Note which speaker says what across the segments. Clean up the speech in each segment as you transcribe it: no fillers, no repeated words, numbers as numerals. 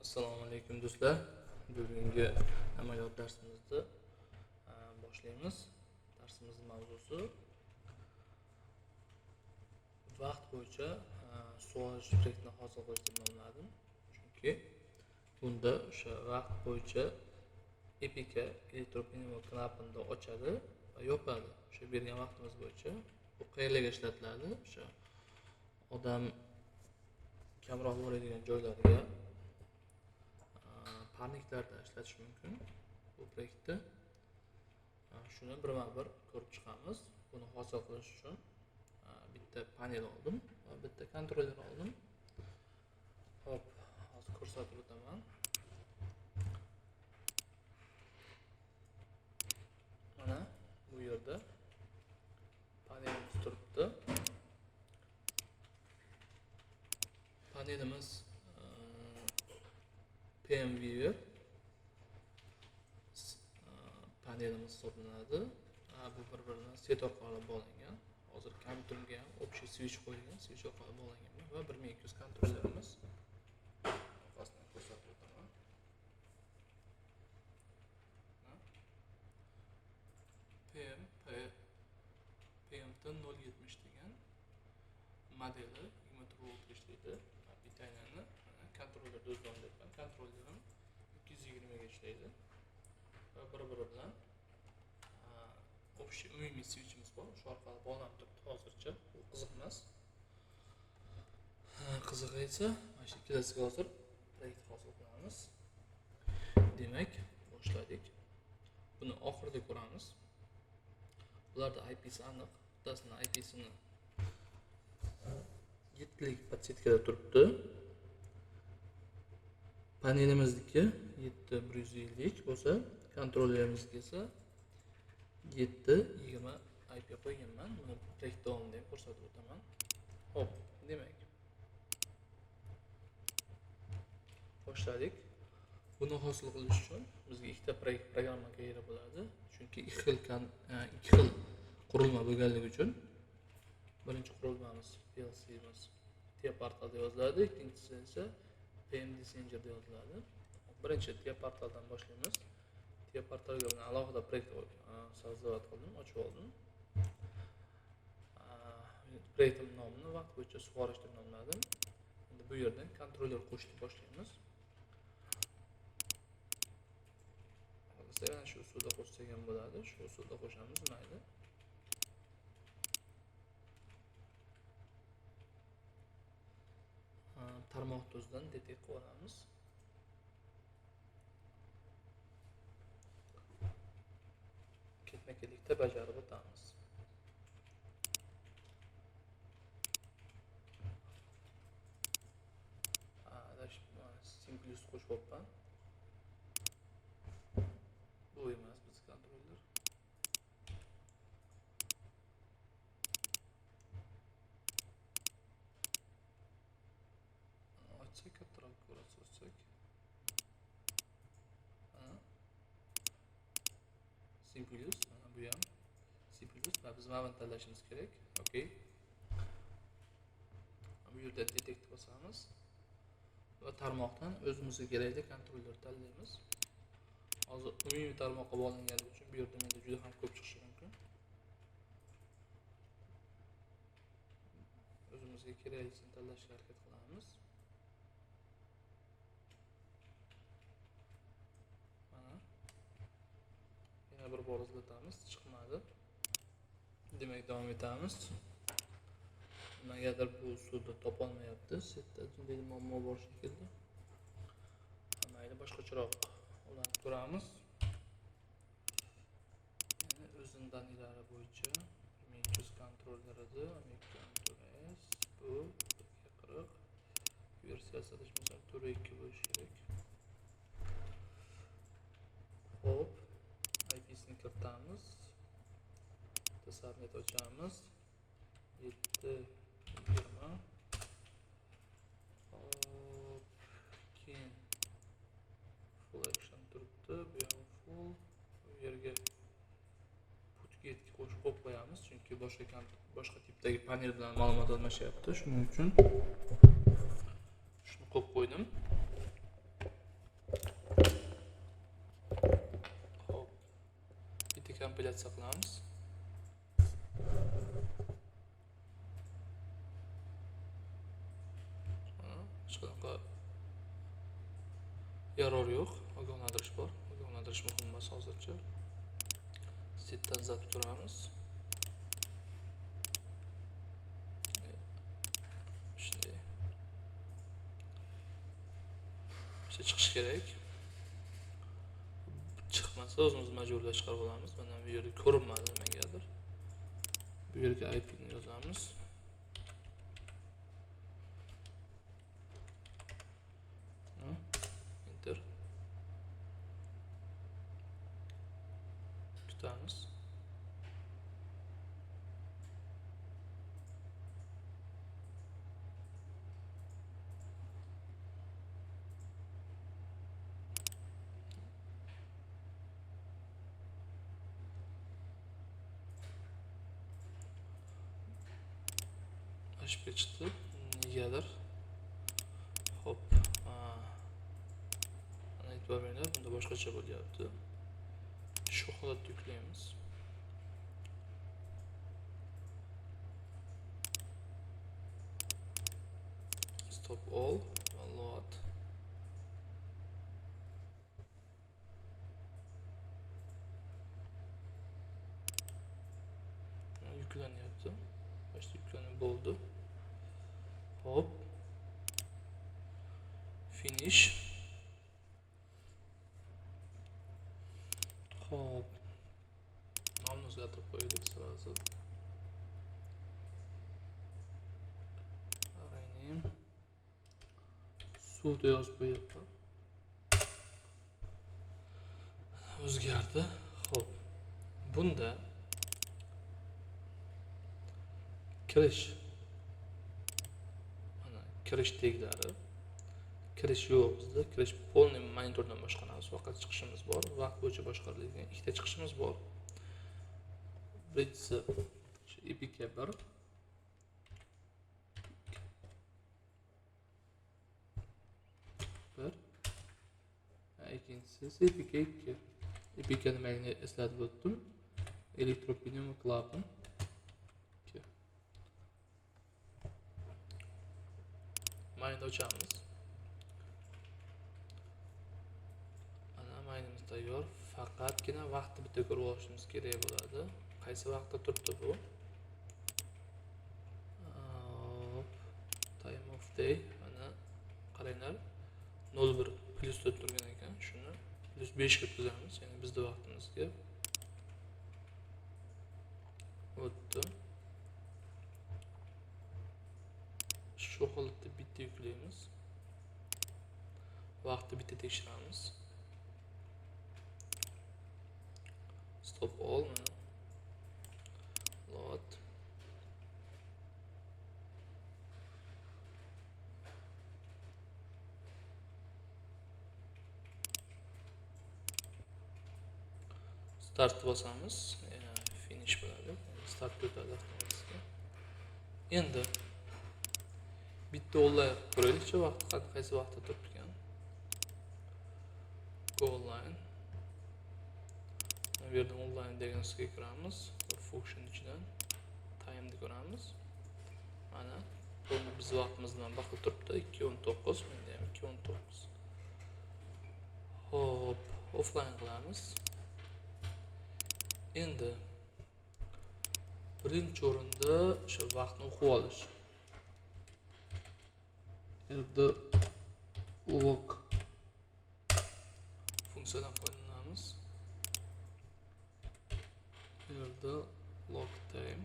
Speaker 1: Assalomu alaykum do'stlar. Bugungi amaliyot darsimizni boshlaymiz. Darsimizning mavzusi vaqt bo'yicha sug'orish proyektini hosil qilish deb nomladim. Chunki bunda o'sha vaqt bo'yicha EPK elektropnevmo klapanda ochadi va yopadi. O'sha bergan vaqtimiz bo'yicha bu qayerlarga ishlatiladi? O'sha odam kamroq boradigan joylarga, parniklarda ishlatish mumkin bu proyektni. Shuni birma-bir ko'rib chiqamiz. Buni hosil qilish uchun bitta panel oldim va bitta kontroller oldim. Xo'p, hozir ko'rsatib o'taman. Mana bu yerda panelimiz turibdi. Panelimiz PMViewer panelimiz hisoblanadi. Bu bir-biridan set orqali bog'langan. Hozir kompyuterimga ham общий switch qo'yilgan, switch orqali bog'langan va 1200 kontrollerimiz orqasidan ko'rsatib o'taman. PMT 070 degan modeli 24 volt ishlaydi. Italiyani kontrollerda o'zim deyapman. Kontrollerim 220 ga ishlaydi va bir-biri bilan общий umumiy switchimiz bor. Shu orqali bog'lanib turibdi hozircha. Bu qiziq emas. Qizig'i esa mana shu ikkalasiga hozir proyekt hosil qilamiz. Demak, boshladik. Buni oxirida ko'ramiz. Bularda IP'si aniq. Bittasini IP'sini 7lik podsetkada turibdi. Panelimiznikki 7150 bo'lsa, kontrollerimizniki esa 720 IP qo'yganman. Buni proyekt davomida ham ko'rsatib o'taman. Xo'p, demak, boshladik. Buni hosil qilish uchun bizga ikkita proyekt programma kerak bo'ladi. Chunki ikki xil qurilma bo'lganligi uchun birinchi qurilmamiz PLC'miz TIA portalda yoziladi, ikkinchisi esa PMD Senger'da yoziladi. Birinchi TIA portaldan boshlaymiz. TIA portalga bilan alohida proyekt создавать qildim, ochib oldim. Proyektim nomini vaqt bo'yicha sug'orish deb nomladim. Endi bu yerdan kontroller qo'shib boshlaymiz. Xohlasa ana shu usulda qo'shsak ham bo'ladi. Shu usulda qo'shamiz, mayli. Tarmoq to'zidan detekt qilib olamiz. Ketma-ketlikda bajarib o'tamiz. Simplus qo'shyapman. Bu emas biz kontroller. Ochsak kattaroq ko'rsak. Simplus, mana bu ham Simplus va biz mana buni tanlashimiz kerak. Okey. Bu yerda detect bosamiz va tarmoqdan o'zimizga kerakli kontroller tanlaymiz. Hozir umumiy tarmoqqa bog'langanligi uchun bu yerda menda juda ham ko'p chiqishi mumkin. O'zimizga keraklisini tanlashga harakat qilamiz. Mana yana bir bor izlatamiz, chiqmadi. Demak, davom etamiz. Nimagadir bu usulda topolmayapti. Setda shunday muammo bor shekilli. Mayli, boshqacharoq ularni ko'ramiz. Ya'ni o'zining danilari bo'yicha 1200 kontrollerida 12S bu 40 versiyasi adashmasam 4.2 bo'lishi kerak. Xo'p, IP'sini kiritamiz. Subnet ochamiz. 720. Hop, keyin full action turibdi. Bu ham full. Bu yerga putgetga qo'shib qo'yib qo'yamiz, chunki boshqa tipdagi panel bilan ma'lumot almashyapti. Shuning uchun shuni qo'yib qo'ydim. Kompilyatsiya qilamiz. Hech qanaqa error yo'q, ogohlantirish bor. Ogohlantirish muhim emas hozircha. Setdan uzatib turamiz. Shunday. O'sha chiqish kerak. Chiqmasa o'zimiz majburlab chiqarib olamiz. Mana bu yerda ko'rinmadi nimagadir. Bu yerga IP ni yozamiz. Enter. Kutamiz. HP chiqdi. Negadir. Xo'p, ana e'tibor beringlar, bunda boshqacha bo'lyapti. Shu holatda yuklaymiz. Stop all va load. Yuklanyapti. Boshda yuklanib bo'ldi. Hop. Finish. Hop. Nomni o'zgartirib qo'ydik sразу. Rename. Suvda yozib qo'yapman. O'zgardi. Hop. Bunda kirish, mana kirish teglari, kirish yo'q bizda, kirish polniy monitordan boshqaramiz, faqat chiqishimiz bor, vaqt bo'yicha boshqariladigan ikkita chiqishimiz bor. Birinchisi EPK 1, ikkinchisi EPK 2. EPK nimaligini eslatib o'tdim. Elektropnevmoklapan. Mayni ochamiz. Mana maynimiz tayyor. Faqatgina vaqtni bitta ko'rib olishimiz kerak bo'ladi. Qaysi vaqtda turibdi bu? Hop, time of day. Mana qaranglar, 01 plyus deb turgan ekan. Shuni plyus 5 ga o'tkazamiz. Ya'ni bizning vaqtimizga o'tdi. Shu holatda bitta yuklaymiz. Vaqtni bitta tekshiramiz. Stop all, mana. Load. Start bosamiz, finish bo'ladi. Start o'tadi avtomatik. Endi bitta onlayn ko'raylikchi, vaqt qaysi vaqtda turibdi ekan. Go online. Bu yerda online degan ustiga kiramiz. Function ichidan time'ni ko'ramiz. Mana buni biz vaqtimiz bilan baqib turibdi. 2:19, menda ham 2:19. Xo'p, offline qilamiz. Endi birinchi o'rinda o'sha vaqtni o'qib olish. Endi log funksiyadan foydalanamiz. Bu yerda log time,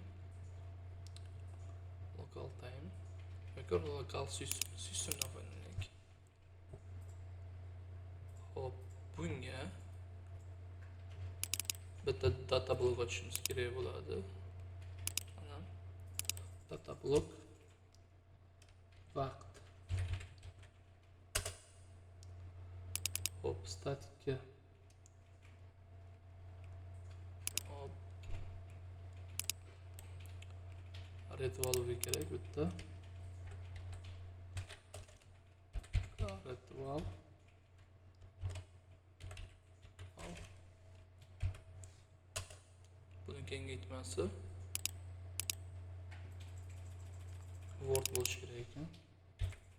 Speaker 1: local time yoki local systemdan foydalanaylik. Xo'p, bunga bitta data blok ochishimiz kerak bo'ladi. Mana data blok vaqt. Xo'p, statikka. Hop. Red valve kerak bitta. Red valve. Kengaytmasi Word bo'lishi kerak ekan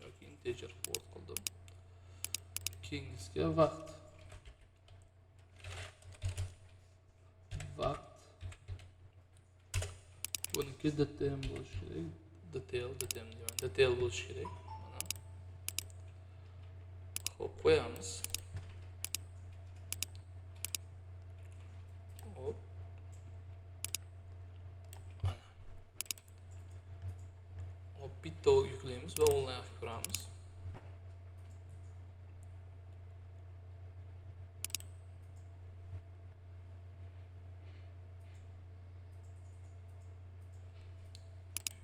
Speaker 1: yoki integer Word qildim. Keyingisiga vaqt. Vaqt. Buniki DTM bo'lishi kerak. DTL, DTM deyman. DTL bo'lishi kerak. Mana. Xo'p, qo'yamiz. Hop. Mana. Hop, bitta yuklaymiz va onlayn qilib ko'ramiz.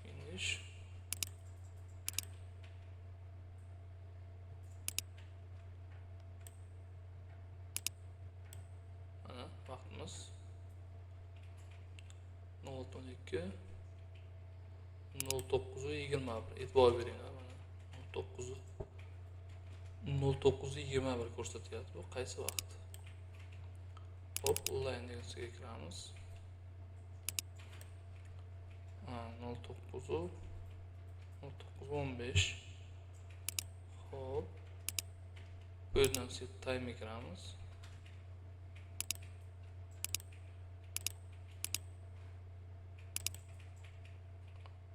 Speaker 1: Finish. Mana vaqtimiz 0.12 09:21. E'tibor beringlar, mana 09:21 ko'rsatyapti. Bu qaysi vaqt? Hop, onlayn degansiga kiramiz. 09:15. Hop. Bu yerdan set time kiramiz.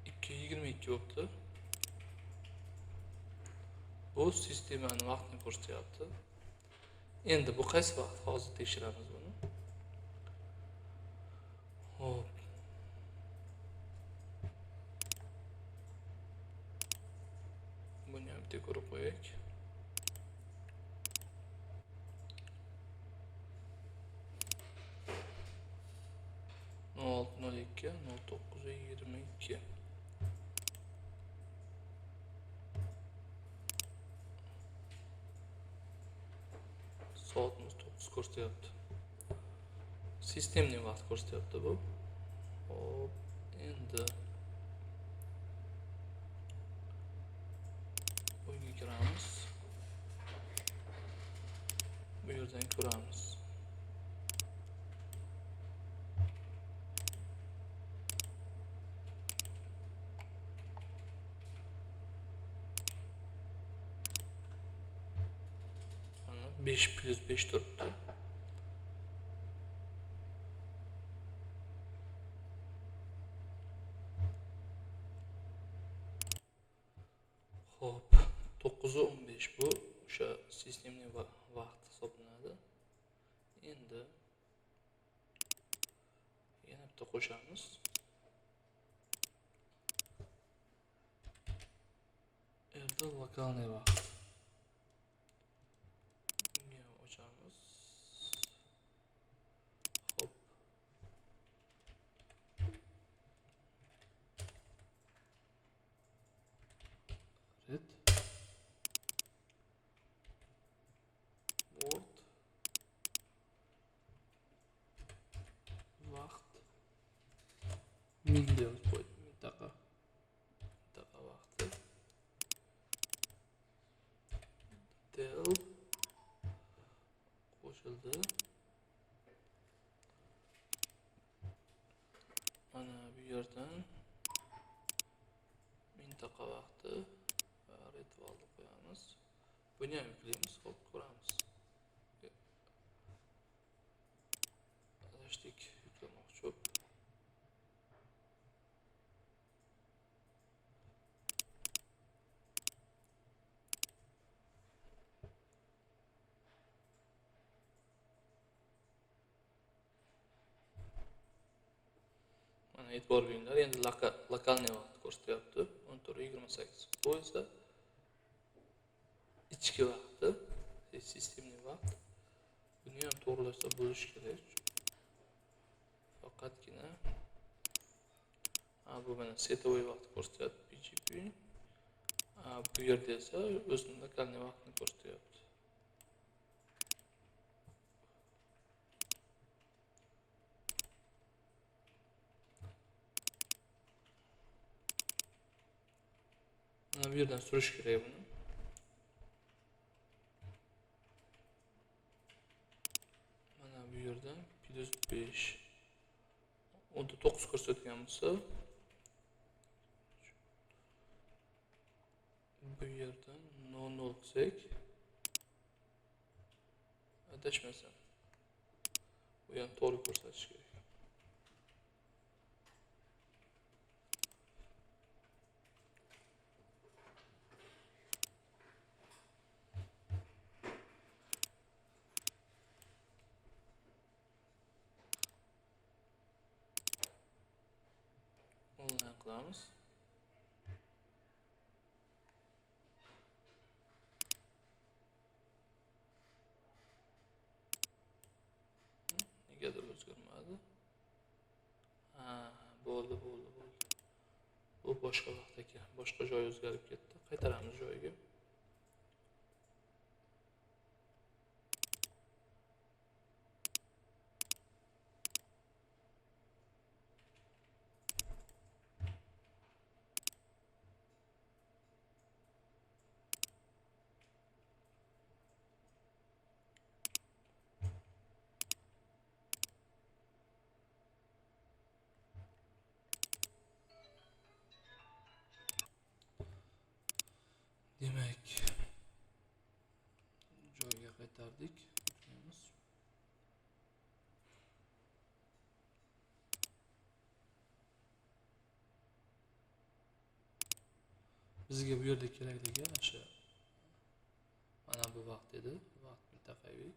Speaker 1: 2:22 bo'libdi. Bu sistemani vaqtini ko'rsatyapti. Endi bu qaysi vaqt? Hozir tekshiramiz buni. Hop. Buni ham bitta ko'rib qo'yaylik. 06:02, 09:22. Soatimiz 9 ko'rsatyapti. Sistemning vaqti ko'rsatyapti bu. Hop, endi bunga kiramiz. Bu yerdan ko'ramiz. Mana 5 plus 5 turibdi. Xo'p, 9:15 bu o'sha sistemning vaqti hisoblanadi. Endi yana bitta qo'shamiz. Endi lokalniy vaqt. Bunga ham ochamiz. Xo'p. Red. Word. Vaqt. Min deb qo'ydim. Mintaqa. Mintaqa vaqti. Del qo'shildi. Mana bu yerdan mintaqa vaqti va retvalni qo'yamiz. Buni ham yuklaymiz, hop, ko'ramiz. Adashdik, yuklamoqchi bo'lib. Mana e'tibor beringlar, endi lokalniy vaqt ko'rsatyapti. 14:28. Bu esa ichki vaqti, sistemli vaqt. Buni ham to'g'rilasa bo'lishi kerak. Faqatgina bu mana setovoy vaqt ko'rsatyapti PGP. Bu yerda esa o'zining lokalniy vaqtini ko'rsatyapti. Mana bu yerdan surish kerak buni. Mana bu yerdan plus 5 10:09 ko'rsatgan bo'lsa, bu yerdan 00 qilsak, adashmasam bu ham to'g'ri ko'rsatish kerak. Onlayn qilamiz. Negadir o'zgarmadi. Ha, bo'ldi. Bu boshqa vaqt ekan. Boshqa joy o'zgarib ketdi. Qaytaramiz joyiga. Demak, joyiga qaytardik. Bizga bu yerda kerakligi o'sha mana bu vaqt edi. Vaqt mintaqaviy.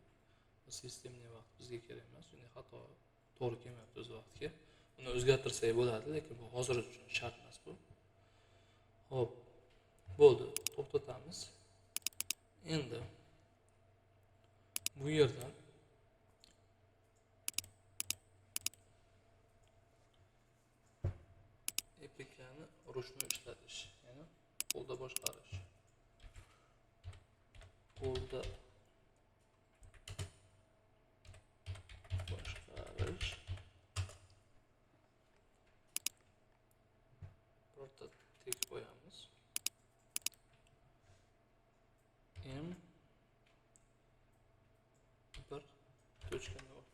Speaker 1: Sistemli vaqt bizga kerak emas. Unday xato to'g'ri kelmayapti o'z vaqtiga. Uni o'zgartirsak bo'ladi, lekin bu hozir uchun shart emas bu. Xo'p, bo'ldi, to'xtatamiz. Endi bu yerdan EPKni ручной ishlatish, ya'ni qo'lda boshqarish. Qo'lda boshqarish. Birorta tek qo'yamiz. M 1.0.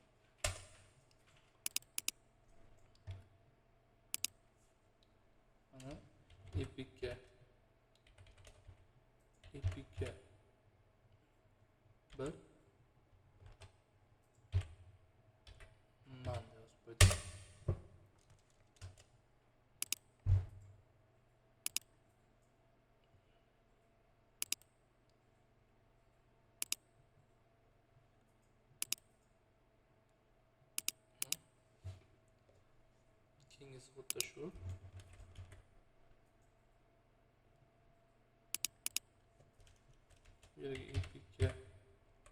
Speaker 1: Mana EPK 1 man yozib qo'ydim. Keyingisi xuddi shu. Bu yerga EPK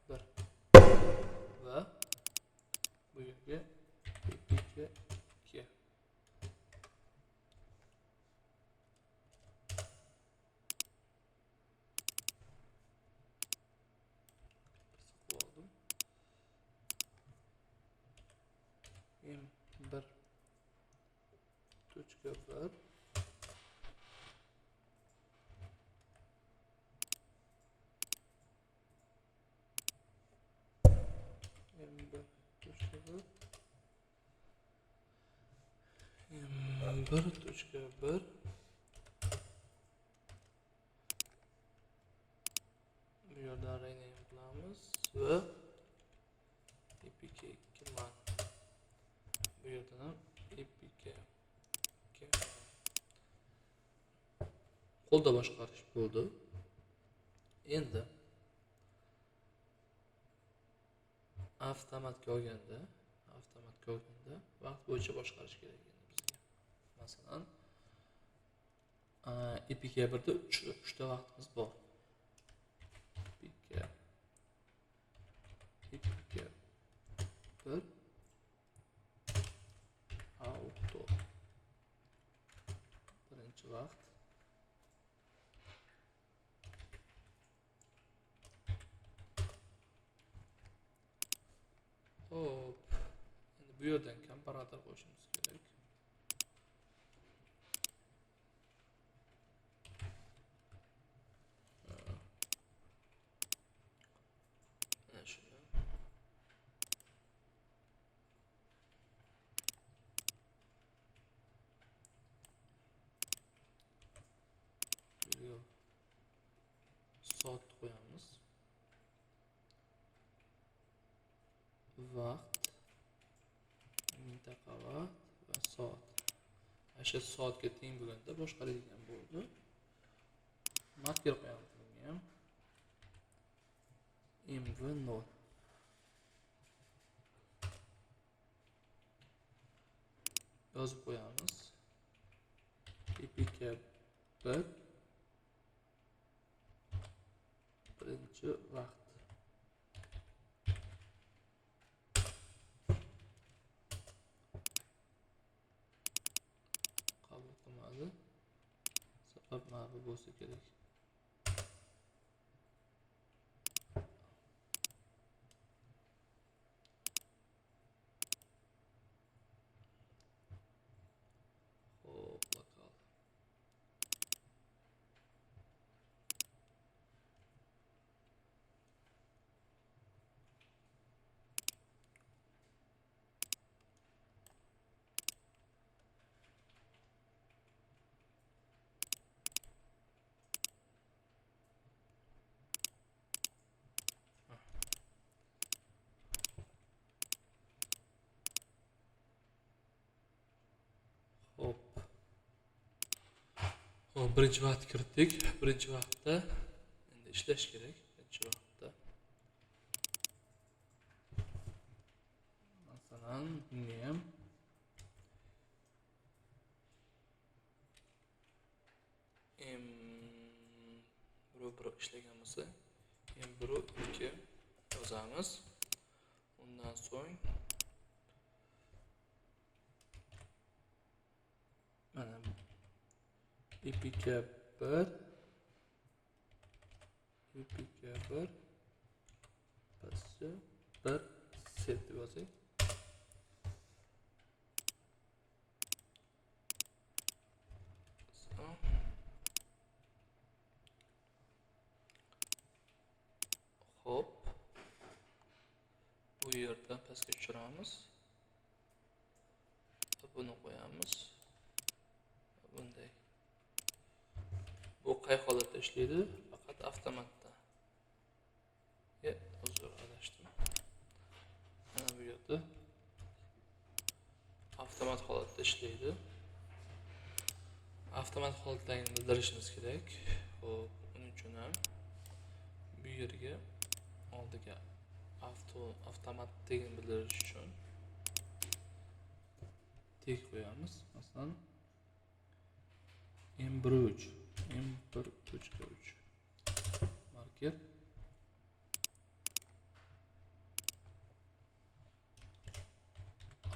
Speaker 1: 1 va bu yerga EPK 2. M1 .1 M1.1 M1.1 bu yerdan rename qilamiz va EPK 2 man. Bu yerdan ham EPK 2 man. Qo'lda boshqarish bo'ldi. Endi avtomatga olganda vaqt bo'yicha boshqarish kerak endi bizga. Masalan, EPK 1 da 3 ta vaqtimiz bor. EPK 1 auto. Birinchi vaqt. Hop, endi bu yerdan komparator qo'shimiz kerak. Mana shuni. Soat qo'yamiz. Vaqt, mintaqa vaqt va soat. Ana shu soatga teng bo'lganda boshqaradigan bo'ldi. Marker qo'yamiz bunga ham. MV0. Yozib qo'yamiz. EPK 1 birinchi vaqt. Qabul qilmadi. Sabab mana bu bo'lsa kerak. Hop. Birinchi vaqt kiritdik. Birinchi vaqtda endi ishlash kerak. Birinchi vaqtda. Masalan, bunga ham M1 ishlagan bo'lsa, M1 2 yozamiz. Undan so'ng mana EPK 1 EPK 1 pastcha 1 set deb yozsak. Hop. Bu yerdan pastga tushiramiz. Buni qo'yamiz. Bunday. Bu qay holatda ishlaydi? Faqat avtomatda. Uzr, adashdim. Mana bu yerda avtomat holatda ishlaydi. Avtomat holatdaligini bildirishimiz kerak. Xo'p, uning uchun ham bu yerga oldiga avtomat degan bildirish uchun tek qo'yamiz. Masalan, M1.3 M1.3 marker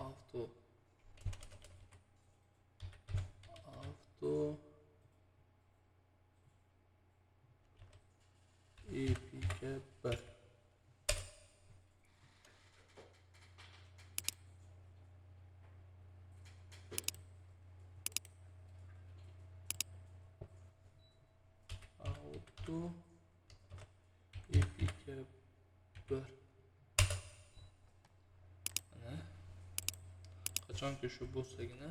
Speaker 1: avto EPK 1 auto EPK 1. Mana qachonki shu bo'lsagina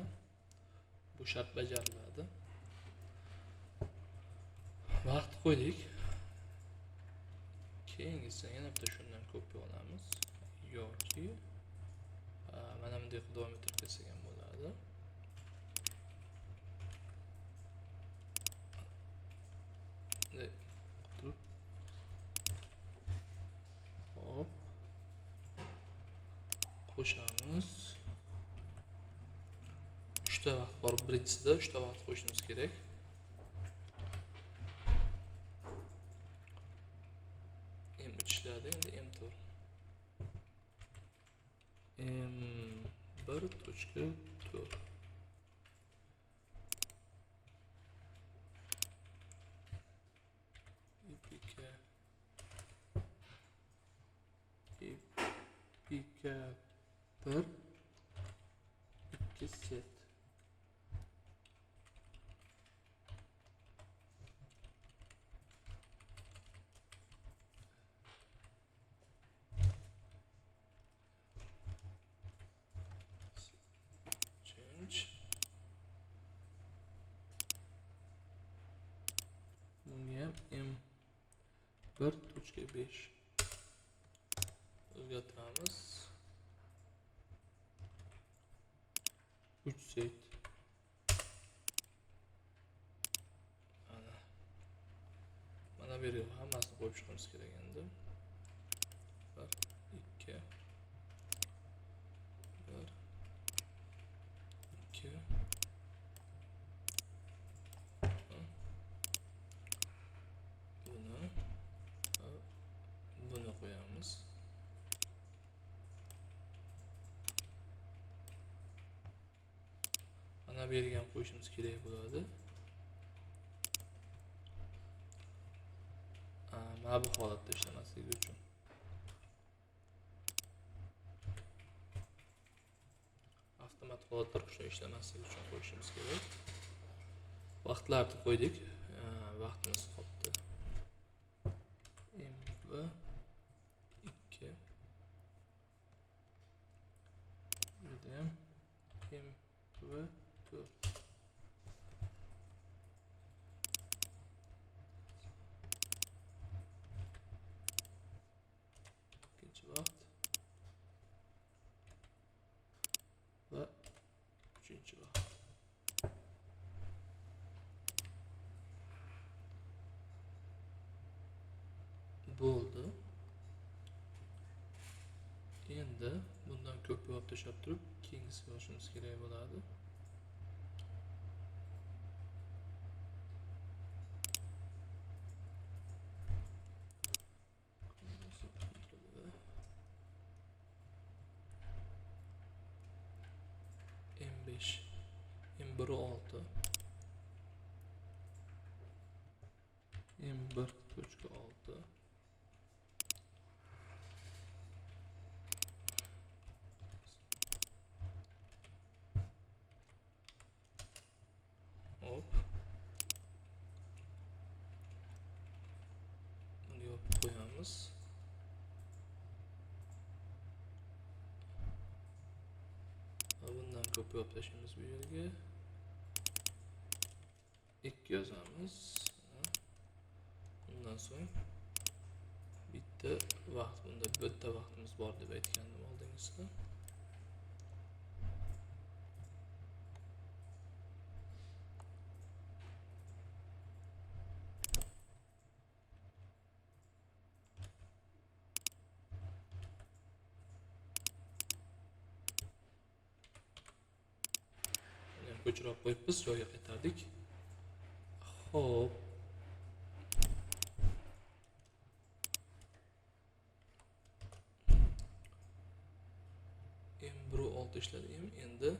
Speaker 1: bu shart bajariladi. Vaqt qo'ydik. Keyingisi yana bitta shundan kopiya olamiz yoki mana bunday qilib davom ettirib ketsak ham bo'ladi. Hop. Qo'shamiz. 3 ta vaqt bor. Birinchisida 3 ta vaqt qo'shishimiz kerak. M3 ishladi, endi M4. M1.4. EPK 1 2 set. Change. Bunga ham 1.5 o'zgartiramiz. 3 set. Mana bu yerga hammasini qo'yib chiqishimiz kerak endi. 1 2 1 2 buni qo'yamiz. Mana bu yerga ham qo'yishimiz kerak bo'ladi. Mana bu holatda ishlamasligi uchun. Avtomat holatda ruchni ishlamasligi uchun qo'yishimiz kerak. Vaqtlarni qo'ydik. Vaqtimiz qoldi. MV 2 bu ham MV 4. Ikkinchi vaqt va uchinchi vaqt. Bo'ldi. Endi bundan ko'p olib tashlab turib, keyingisiga o'tishimiz kerak bo'ladi. M5, M1 6, M1.6. Hop. Buni yopib qo'yamiz. Bundan ko'p tashlaymiz bu yerga. 2 yozamiz. Undan so'ng bitta vaqt, bunda bitta vaqtimiz bor deb aytgandim oldingizda. Ko'chirib qo'yibmiz, joyiga qaytardik. Xo'p. M1.6 ishladim. Endi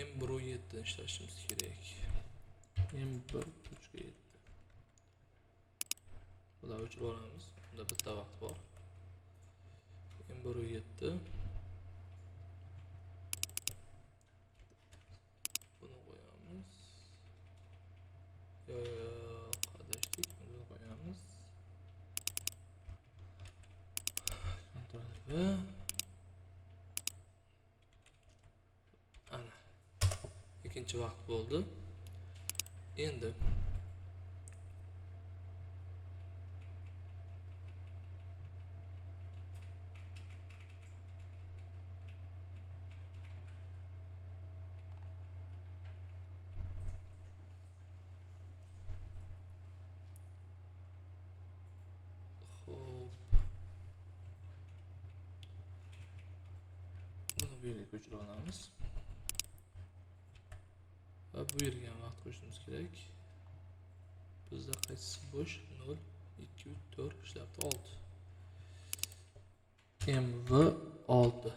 Speaker 1: M1.7 ishlashimiz kerak. M1.7. Bular o'chirib olamiz. Bunda bitta vaqt bor. M1.7 buni qo'yamiz. Yo'q, adashdik. Buni qo'yamiz. Ctrl V. Ana. Ikkinchi vaqt bo'ldi. Endi bu yerga ko'chirib olamiz. Va bu yerga ham vaqt qo'shishimiz kerak. Bizda qaysisi bo'sh? 0 2 3 4 ishlabdi 6. MV 6.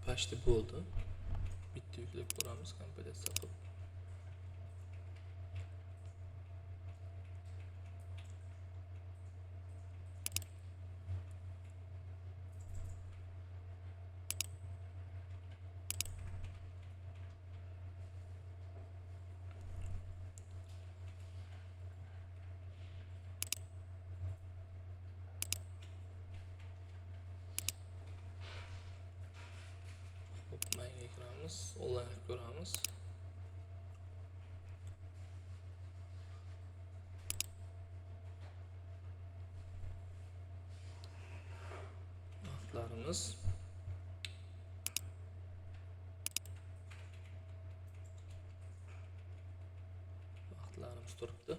Speaker 1: Почти bo'ldi. Bitta yuklab ko'ramiz, kompilyatsiya qilib. Mayga kiramiz, onlayn qilib ko'ramiz. Vaqtlarimiz turibdi.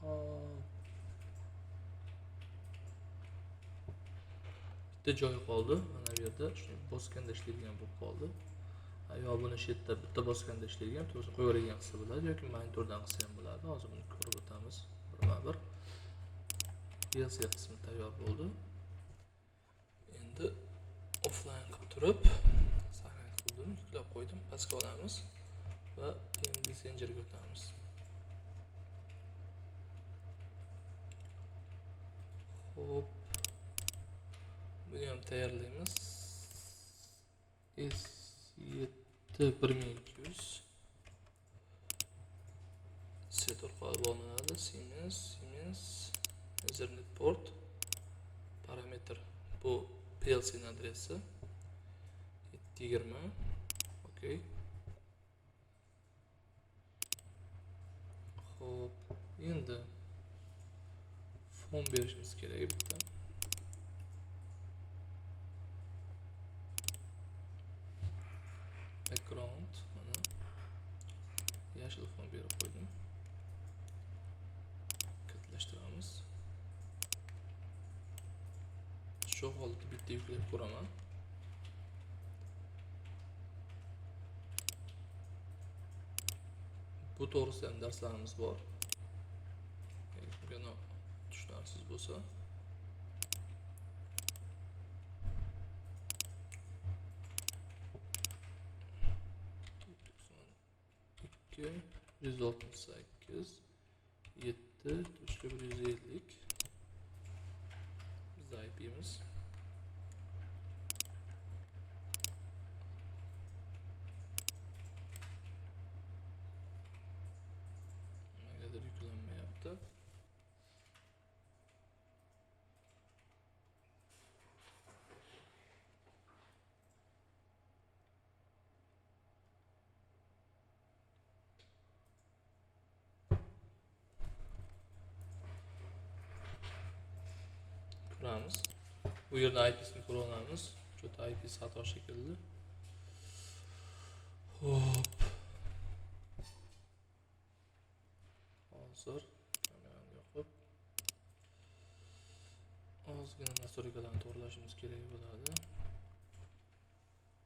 Speaker 1: Hop. Bitta joyi qoldi. Mana bu yerda shuni bosganda ishlaydigan bo'lib qoldi. Yo buni shu yerda bitta bosganda ishlaydigan, to'g'risini qo'yaveradigan qilsa bo'ladi yoki monitordan qilsa ham bo'ladi. Hozir buni ko'rib o'tamiz birma-bir. PLC qismi tayyor bo'ldi. Endi offline qilib turib, saqlanib qildim, yuklab qo'ydim, pastga olamiz va PMD Sengerga o'tamiz. Xo'p. Buni ham tayyorlaymiz. S7 1200 set orqali bog'lanadi. Siemens, Ethernet port, parametr bu PLC ning adresi 720. Okey. Xo'p, endi fon berishimiz kerak bitta. Background mana yashil fon berib qo'ydim. Kattalashtiramiz. Shu holatda bitta yuklab ko'raman. Bu to'g'risida ham darslarimiz bor. Agar tushunarsiz bo'lsa. Ikki, 168, 7.150 bizda IP'miz. Nimagadir yuklanmayapti. Ko'ramiz. Bu yerda IP'sini ko'ra olamiz. Juda IP xato shekilli. Hop. Hozir kamerani yoqib ozgina настройкаlarni to'g'rilashimiz kerak bo'ladi.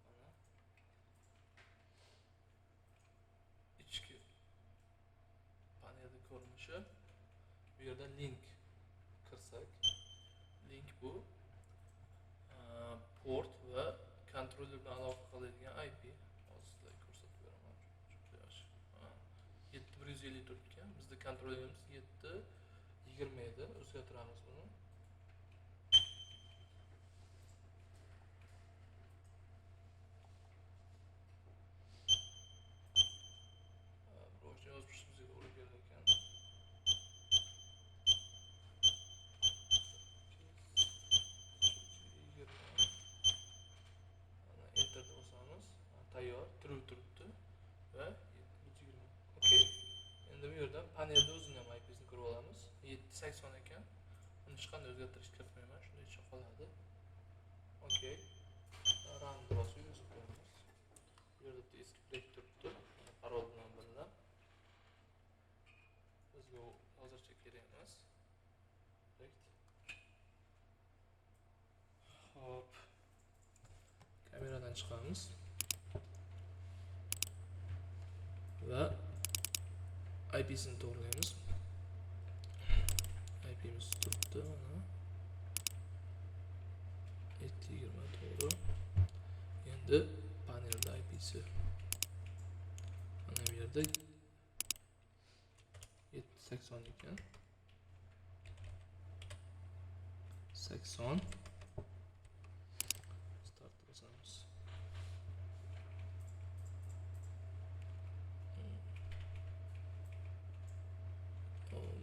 Speaker 1: Mana ichki panelni ko'rinishi. Bu yerda link kirsak, link bu port va kontroller bilan aloqa qiladigan IP. Hozir sizlarga ko'rsatib beraman. Juda yaxshi. 7154 ekan. Bizda kontrollerimiz 720 edi. O'zgartiramiz buni. Birovni yozib tushishimizga to'g'ri kelar ekan. Enter bosamiz. Tayyor, true turibdi va 720. Okey. Endi bu yerdan panelda o'zini ham IP'sini ko'rib olamiz. 780 ekan. Uni hech qanday o'zgartirish kiritmayman, shundaycha qoladi. Okey. Run bosib yozib qo'yamiz. Bu yerda bitta eski proyekt turibdi. Parol bilan birga. Bizga u hozircha kerak emas. Proyekt. Xo'p. Kameradan chiqamiz va IP'sini to'g'rilaymiz. IP'miz turibdi mana. 720 to'g'ri. Endi panelda IP'si mana bu yerda 780 ekan. 80 start bosamiz.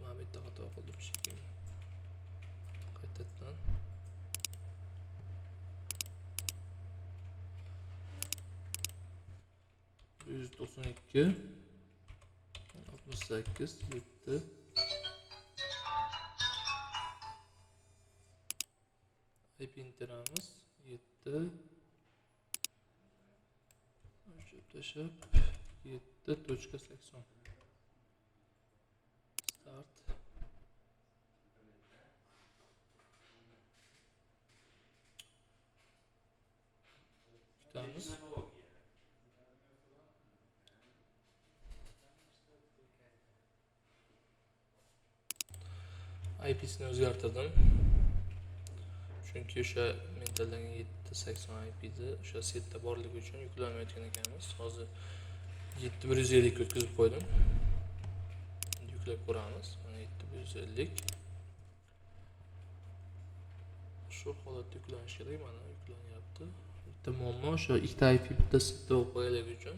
Speaker 1: Mana bitta xato qildim shekilli. Qaytadan. 192 68 7 IP'ni teramiz. 7 o'chirib tashlab 7.80. Start. Kutamiz. IP'sini o'zgartirdim. Chunki o'sha men tanlagan 7.80 IP'ni o'sha setda borligi uchun yuklanmayotgan ekanmiz. Hozir 7150 ga o'tkazib qo'ydim. Endi yuklab ko'ramiz. Mana 7150. Shu holatda yuklanishi kerak. Mana yuklanyapti. Bitta muammo o'sha ikkita IP bitta setda bo'lib qo'yganligi uchun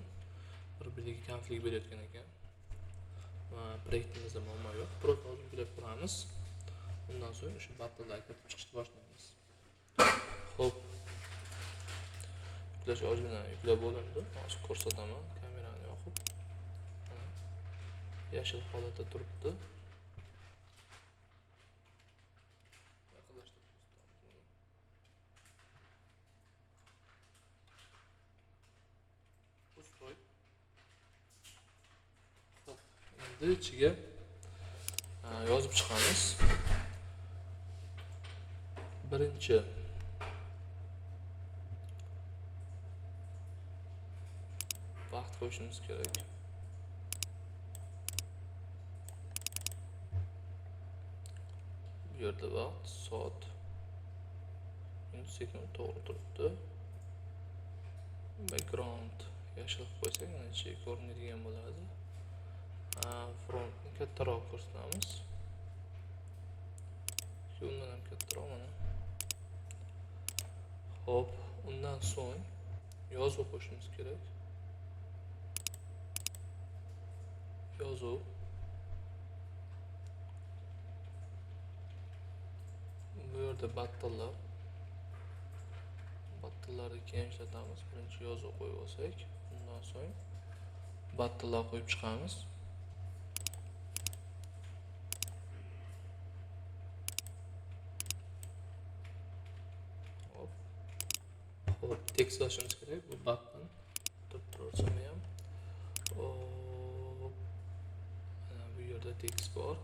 Speaker 1: bir-biriga konflikt berayotgan ekan. Va proyektimizda muammo yo'q. Proyekt hozir yuklab ko'ramiz. Undan so'ng o'sha buttonlarga kiritib chiqishni boshlaymiz. Xo'p. Yuklash ozgina yuklab bo'lindi. Hozir ko'rsataman. Kamerani yoqib. Yashil holatda turibdi. Yaqinlashtirib ko'rsatamiz. Пустой. Xo'p, endi ichiga yozib chiqamiz. Birinchi vaqt qo'yishimiz kerak. Bu yerda vaqt soat minut sekund to'g'ri turibdi. Background yashil qilib qo'ysak, mana ichiga ko'rinadigan bo'ladi. Frontni kattaroq ko'rsatamiz. Undan ham kattaroq mana. Xo'p, undan so'ng yozuv qo'shimiz kerak. Yozuv. Bu yerda buttonlar. Buttonlarni keyin ishlatamiz. Birinchi yozuv qo'yib olsak, undan so'ng buttonlar qo'yib chiqamiz. Xo'p, tekst yozishimiz kerak. Bu button turib tursa ham. Hop. Mana bu yerda tekst bor.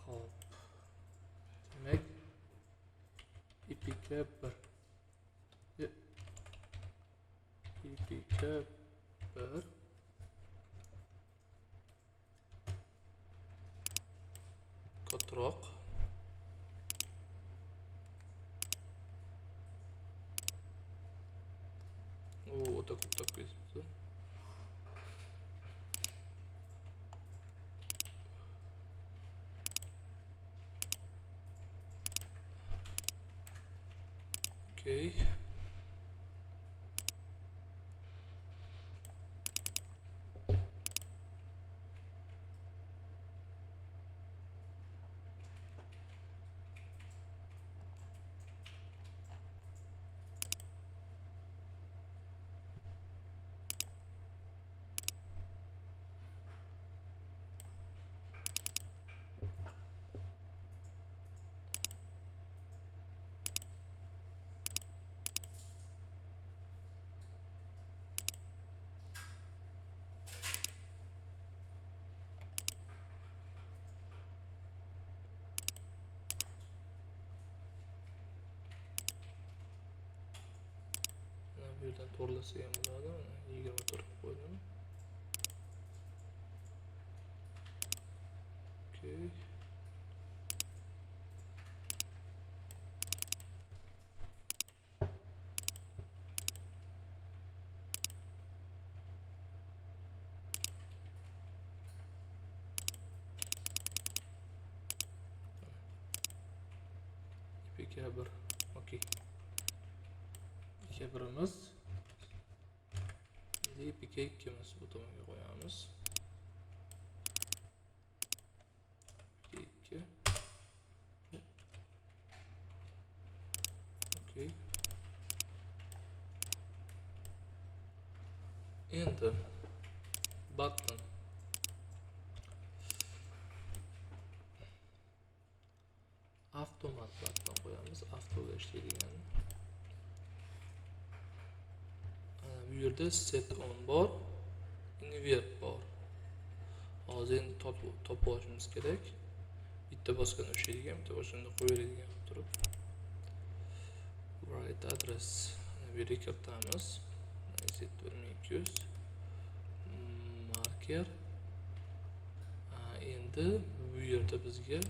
Speaker 1: Xo'p. Demak, IPK 1. IPK 1 kattaroq. O'ta ko'p topib ketibdi. Okey. Bu yerdan to'g'rilasa ham bo'ladi. Mana 24 qilib qo'ydim. Okey. IPK 1. Okey. IPK 1imiz. Endi IPK 2imiz bu tomonga qo'yamiz. IPK 2. Okey. Endi button. Avtomat button qo'yamiz, avtoga ishlaydigan. Ana bu yerda set on bor, invert bor. Hozir endi topib olishimiz kerak. Bitta bosganda ushlaydigan, bitta bosganda qo'yadigan qilib turib. Write address. Ana bu yerga kiritamiz. 1200 marker. Endi bu yerda bizga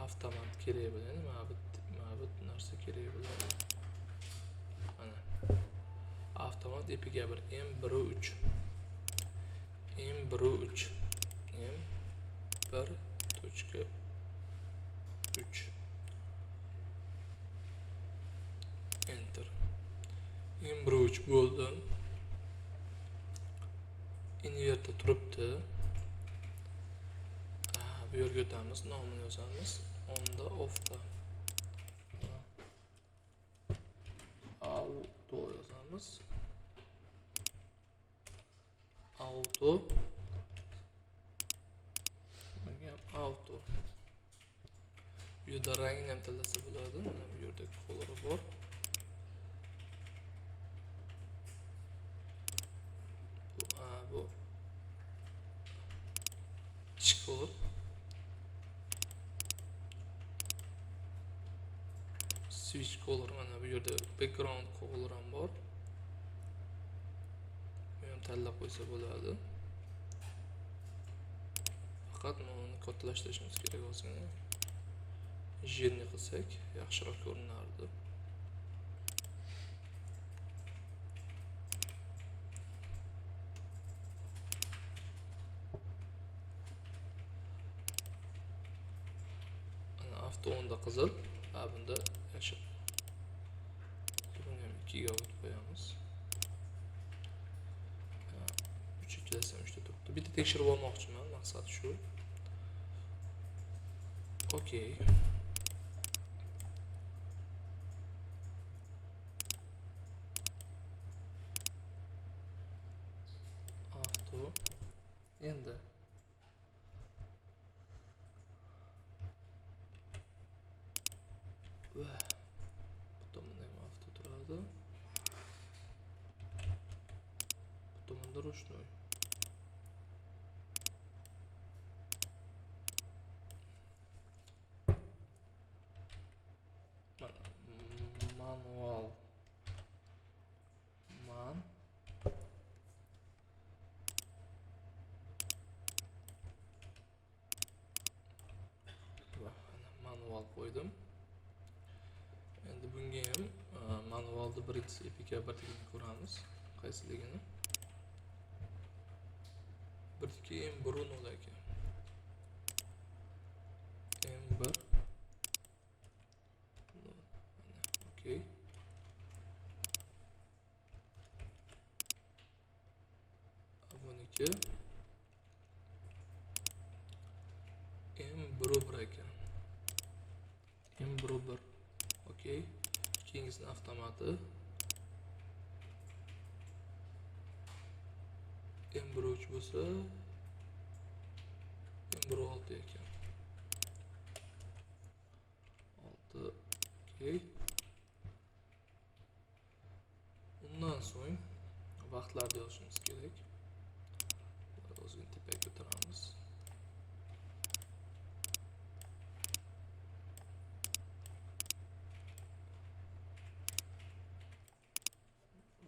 Speaker 1: avtomat kerak bo'ladi. Mana bu narsa kerak bo'ladi. Mana avtomat EPK 1 M1 3 M1 3 M1.3 Enter. M1 3 bo'ldi. Invertda turibdi. Bu yerga o'tamiz, nomini yozamiz. Onda offda auto yozamiz. Auto. Bunga ham auto. Bu yerda rangini ham tanlasa bo'ladi. Mana bu yerda colori bor. Bu ichki color. Switch color, mana bu yerda background color ham bor. Buni ham tanlab qo'ysa bo'ladi. Faqat buni kattalashtirishimiz kerak ozgina. Jirni qilsak yaxshiroq ko'rinardi. Ana avto onda qizil, ha bunda yashil. Buni ham 2 ga o'tib qo'yamiz. 3 ikkilasam 3 ta turibdi. Bitta tekshirib olmoqchiman, maqsad shu. Okey. Avto. Endi va bu tomonda ham avto turadi. Bu tomonda ручной. Manual. Man. Va manual qo'ydim. Endi bunga ham manualni birinchisi EPK birligini ko'ramiz, qaysiligini. Birniki M1 nol ekan. M1 nol. Mana, okey. Buniki M1 bir ekan. M1 bir. Okey. Keyingisini avtomati. M1 uch bo'lsa M1 olti ekan. 6. Okey. Undan so'ng vaqtlarni yozishimiz kerak. Ozgina tepaga ko'taramiz.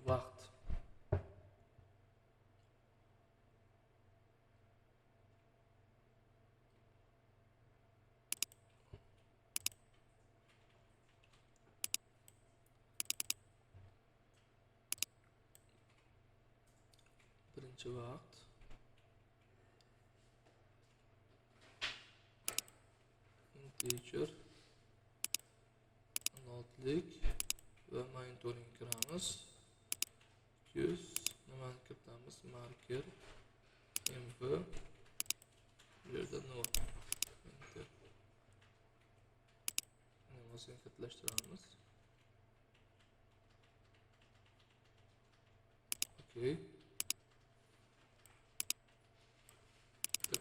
Speaker 1: Vaqt. Birinchi vaqt. Integer 16lik va monitoring kiramiz. 200 nimani kiritamiz? Marker MV bu yerda 0. Enter. Ozgina kattalashtiramiz. Okey.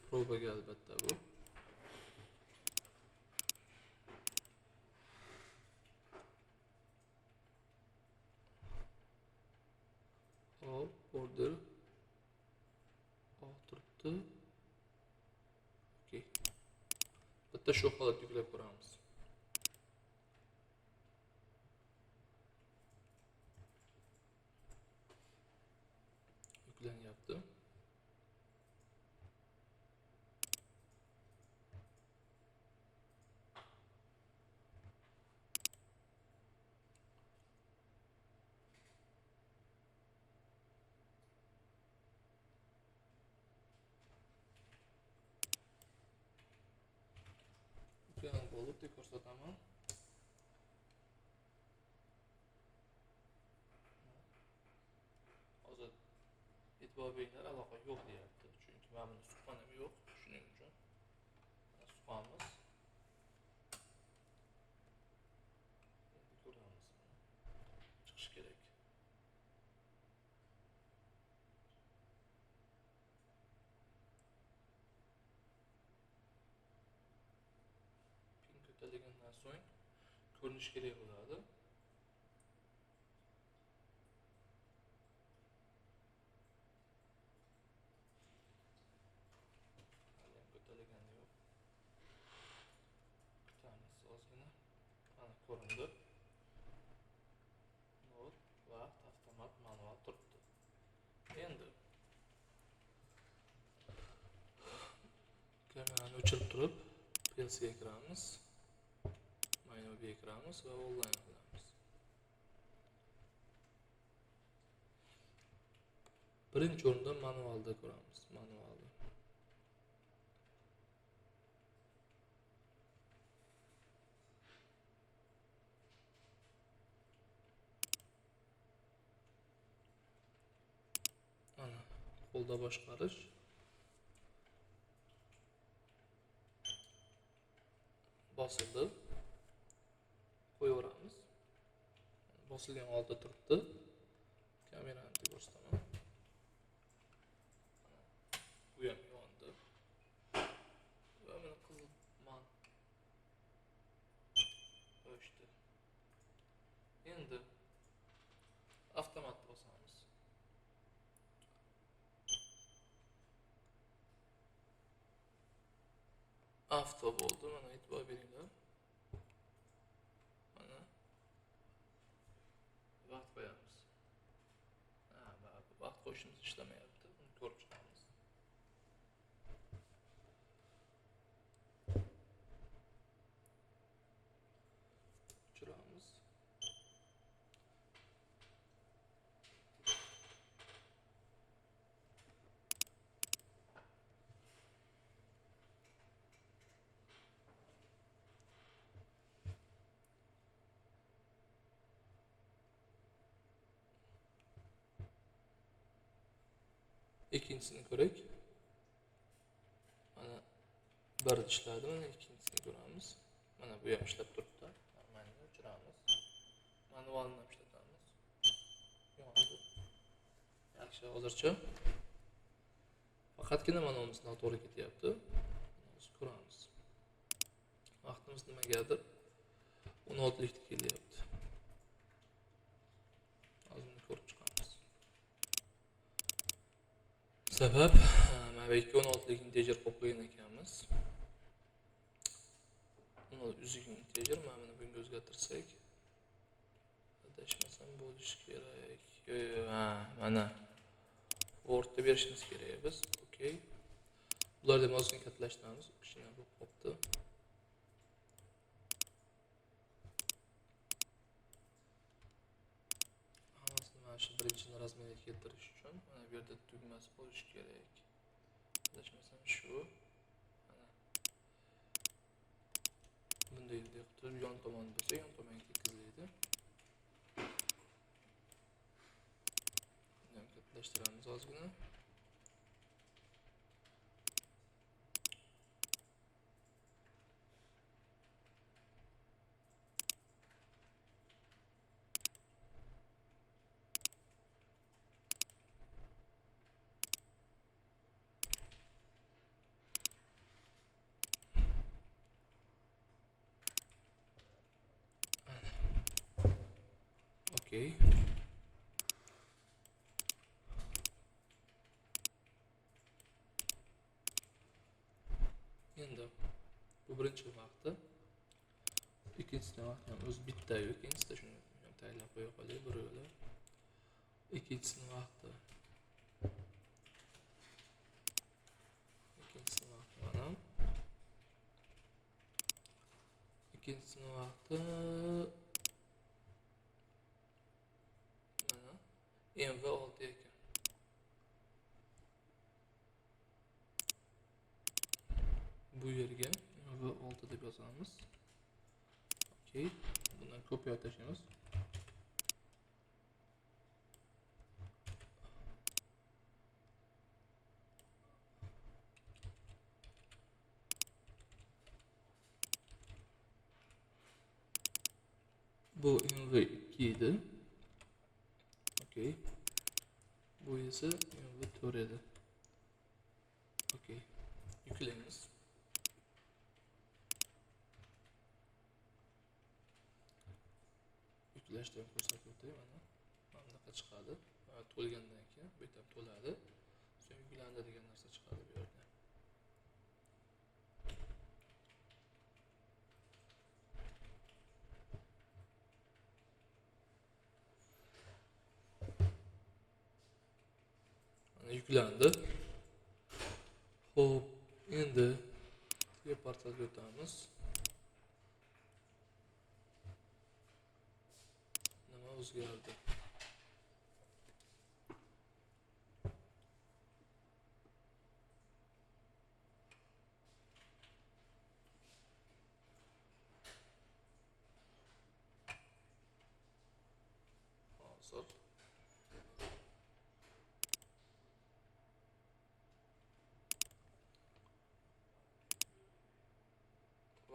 Speaker 1: Probaga albatta bu. Hop, border oq turibdi. Okey. Bitta shu holatda yuklab ko'ramiz. Yuklanyapti. Bo'lib deb ko'rsataman. Hozir e'tibor beringlar, aloqa yo'q deyapti. Chunki mana buni suqqanim yo'q, shuning uchun suqqamiz. Endi ko'ramiz. Chiqish kerak. Ko'tarilgandan so'ng ko'rinish kerak bo'ladi. Hali ham ko'tarilgani yo'q. Kutamiz ozgina. Mana ko'rindi. Nol, vaqt, avtomat, manual turibdi. Endi kamerani o'chirib turib PLCga kiramiz. Maynobiga kiramiz va onlayn qilamiz. Birinchi o'rinda manualda ko'ramiz. Manualda. Ana, qo'lda boshqarish. Bosildi. Qo'yaveramiz. Bosilgan holda turibdi. Kamerani ko'rsataman. Bu ham yondi. Va mana qizil man o'chdi. Endi avtomat bosamiz. Avto bo'ldi. Mana e'tibor beringlar. Mana vaqt qo'yamiz. Vaqt qo'yishimiz ishlamayapti. Uni ko'rib chiqamiz. O'chiramiz. Ikkinchisini ko'raylik. Mana bir ishladi, mana ikkinchisini ko'ramiz. Mana bu ham ishlab turibdi. Normalni o'chiramiz. Manualni ham ishlatamiz. Yondi. Yaxshi, hozircha faqatgina manualimiz noto'g'ri ketyapti. Hozir ko'ramiz. Vaqtimiz nimagadir 16likda kelyapti. Hozir buni ko'rib chiqamiz. Sabab mana bu 16lik integer qo'yib qo'ygan ekanmiz. 16 integer, mana buni bunga o'zgartirsak, adashmasam bo'lishi kerak. Yo'q, ha, mana Wordda berishimiz kerak biz. Okey. Bularni ham ozgina kattalashtiramiz, kichkina bo'lib qolibdi. Hammasini mana shu birinchini razmerga keltirish uchun mana bu yerda tugmasi bo'lishi kerak. Adashmasam shu. Mana bunday deb turib yon tomon bo'lsa, yon tomonga tekkizlaydi. Buni ham kattalashtiramiz ozgina. Okey. Endi bu birinchi vaqti. Ikkinchisi vaqti ham o'zi bitta-yu, ikkinchisida shuni ham tayinlab qo'ya qolay bir yo'la. Ikkinchisini vaqti. Ikkinchisini vaqti mana. Ikkinchisini vaqti mana MV6 ekan. Bu yerga MV6 deb yozamiz. Okey, bundan kopiya tashlaymiz. Bu MV2 edi. Okey. Bu esa MV4 edi. Okey. Yuklaymiz. Yuklashni ham ko'rsatib o'tay mana. Mana bunaqa chiqadi. Mana to'lgandan keyin bu yerda ham to'ladi. So'ng yuklandi degan narsa chiqadi bu yerda. Mana yuklandi. Xo'p, endi portalga o'tamiz. Nima o'zgardi? Hozir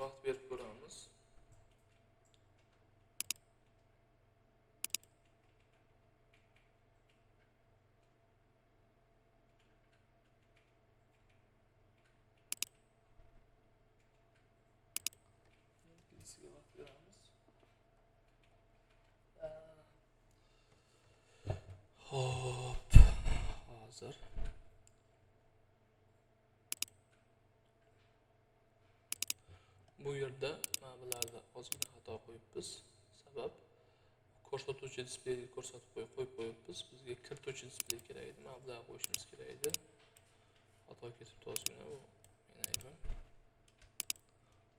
Speaker 1: vaqt berib ko'ramiz. Ikkinchisiga vaqt beramiz. Hop, hozir. Bu yerda mana bularda ozgina xato qo'yibmiz. Sabab ko'rsatuvchi displeyni ko'rsatib qo'yib qo'yibmiz. Bizga kirituvchi displey kerak edi. Mana bularni qo'yishimiz kerak edi. Xato ketibdi ozgina, bu meni aybim.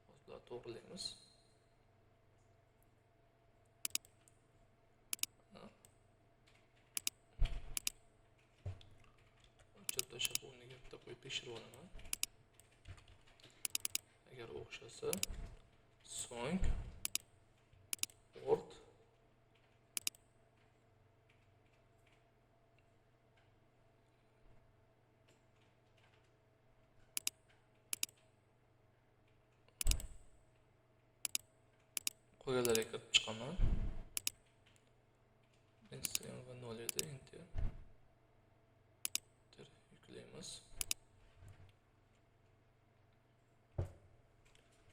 Speaker 1: Hozir bularni to'g'rilaymiz. O'chirib tashlab o'rniga bitta qo'yib tekshirib olaman. Agar o'xshasa, so'ng port qo'ygalarga kirib chiqaman. Birinchisi MV0 edi, enter. Enter yuklaymiz.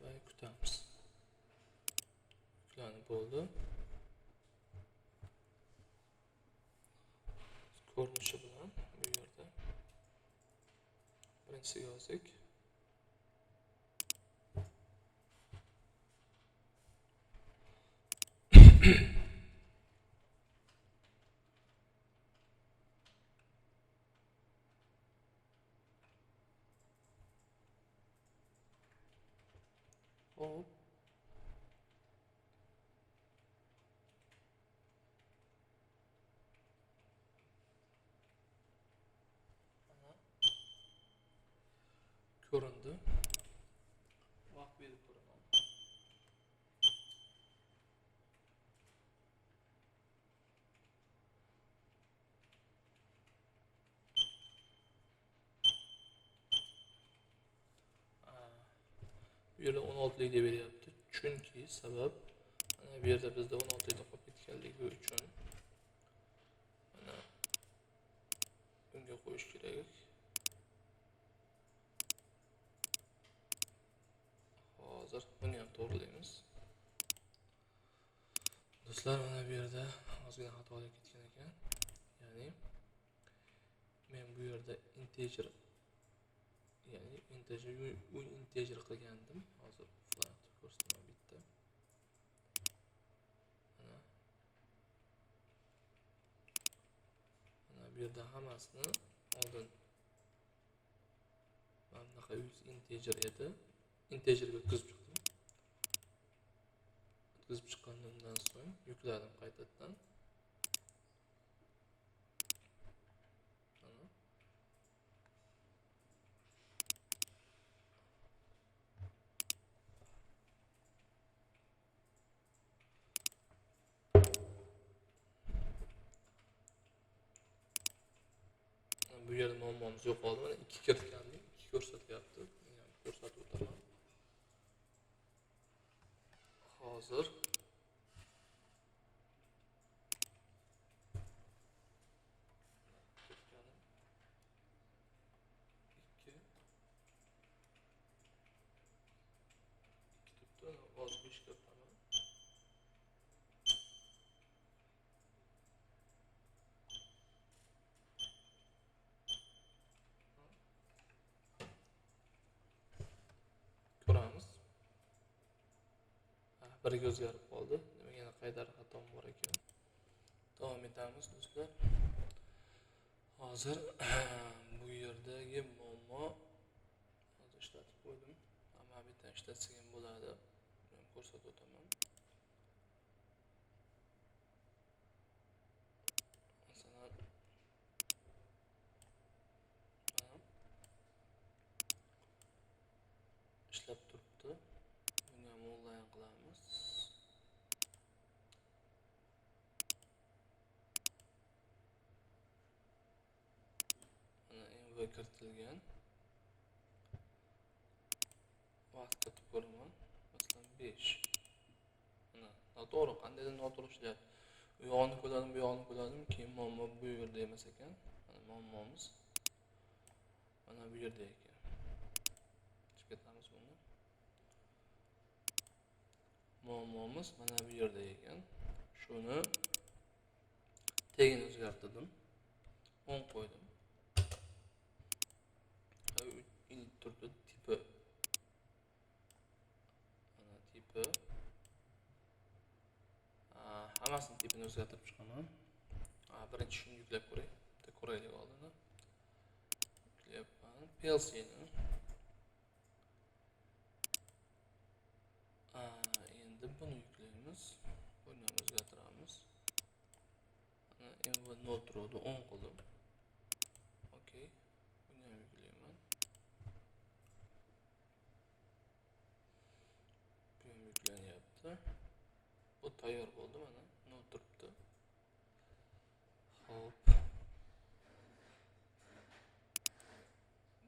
Speaker 1: Va kutamiz. Yuklanib bo'ldi. Ko'rinishi bilan bu yerda birinchisiga yozdik. Hop. Mana ko'rindi. Vaqt berib ko'raman. Bu yerda 16lik deb beryapti. Chunki sabab mana bu yerda bizda 16 likda qolib ketganligi uchun mana bunga qo'yish kerak. Hozir buni ham to'g'rilaymiz. Do'stlar, mana bu yerda Ozgina xatolik ketgan ekan. Ya'ni men bu yerda integer, ya'ni integer u integer qilgandim. Hozir flat ko'rsataman bitta. Mana. Mana bu yerda hammasini oldin mana bunaqa 100 integer edi. Integerga o'tkazib chiqdim. O'tkazib chiqqanimdan so'ng yukladim qaytadan. Mana. Bu yerda muammomiz yo'qoldi. Mana 2 kiritgandim, 2 ko'rsatyapti. Buni ham ko'rsatib o'taman. Hozir kiritganim 2 2 turibdi. Hozir 5 kiritaman. Ko'ramiz. Birga o'zgarib qoldi. Demak, yana qaytar xatom bor ekan. Davom etamiz do'stlar. Hozir bu yerdagi muammo hozir ishlatib qo'ydim. Hamma bitta ishlatsak ham bo'ladi. Buni ham ko'rsatib o'taman. Masalan, mana ishlab turibdi. Buni ham onlayn qilamiz. Mana MV kiritilgan. Vaqt kiritib ko'raman. Masalan 5. Mana noto'g'ri, qandaydir noto'g'ri ishlayapti. U yog'ini ko'radim, bu yog'ini ko'radim, keyin muammo bu yerda emas ekan. Mana muammomiz mana bu yerda ekan. Chiqib ketamiz buni. Muammomiz mana bu yerda ekan. Shuni tegini o'zgartirdim. 10 qo'ydim. Int turibdi tipi. Mana tipi. Hammasini tipini o'zgartirib chiqaman. Birinchi shuni yuklab ko'ray. Bitta ko'raylik oldin. Yuklayapman PLC ni. Endi buni yuklaymiz. Buni ham o'zgartiramiz. Mana MV 0 turibdi, 10 qildim. Okey. Buni ham yuklayman. Bu ham yuklanyapti. Bu tayyor bo'ldi, mana 0 turibdi. Xo'p.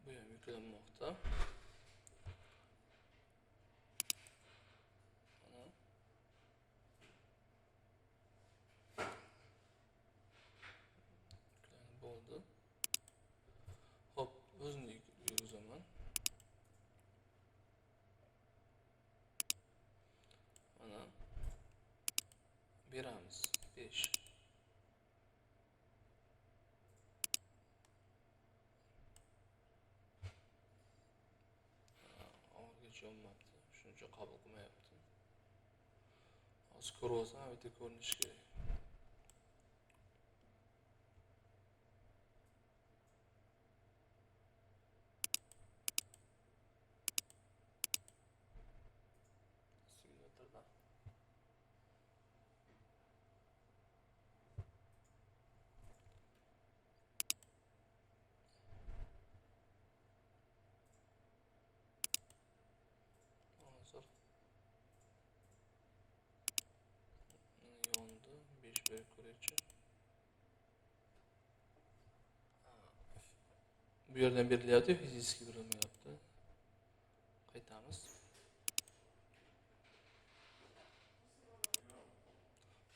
Speaker 1: Bu ham yuklanmoqda. Mana yuklanib bo'ldi. Xo'p, o'zini yurgizaman. Mana beramiz 5. Oxirigacha yonmabdi, shuning uchun qabul qilmayapti. Hozir ko'rib olsam, bitta ko'rinishi kerak. Simulatorda. Hozir yondi, 5 berib ko'raychi. Bu yerdan berilyapti, fizически berilmayapti. Qaytamiz.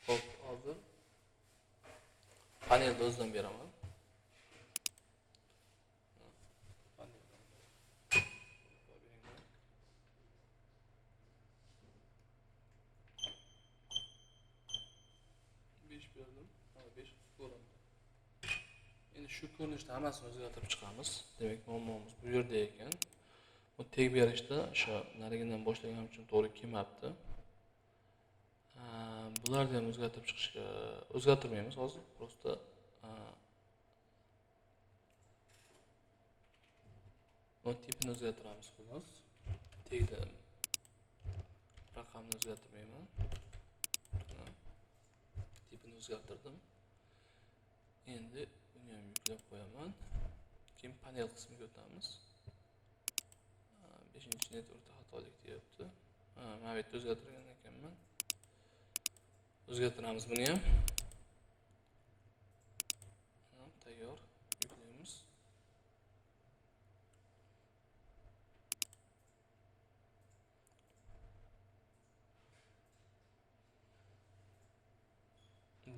Speaker 1: Xo'p, hozir panelni o'zidan beraman. berdim, 05 ko'rindi. Endi shu ko'rinishda hammasini o'zgartirib chiqamiz. Demak, muammomiz bu yerda ekan. Bu teg berishda o'sha narigidan boshlaganim uchun to'g'ri kelmabdi. Bularni ham o'zgartirib chiqishga o'zgartirmaymiz hozir, prosta buni tipini o'zgartiramiz xolos. Tegda raqamni o'zgartirmayman. Tipini o'zgartirdim. Endi buni ham yuklab qo'yaman. Keyin panel qismiga o'tamiz. 5-chi networkda xatolik deyapti. Mana bu yerda o'zgartirgan ekanman. O'zgartiramiz buni ham. Tayyor, yuklaymiz.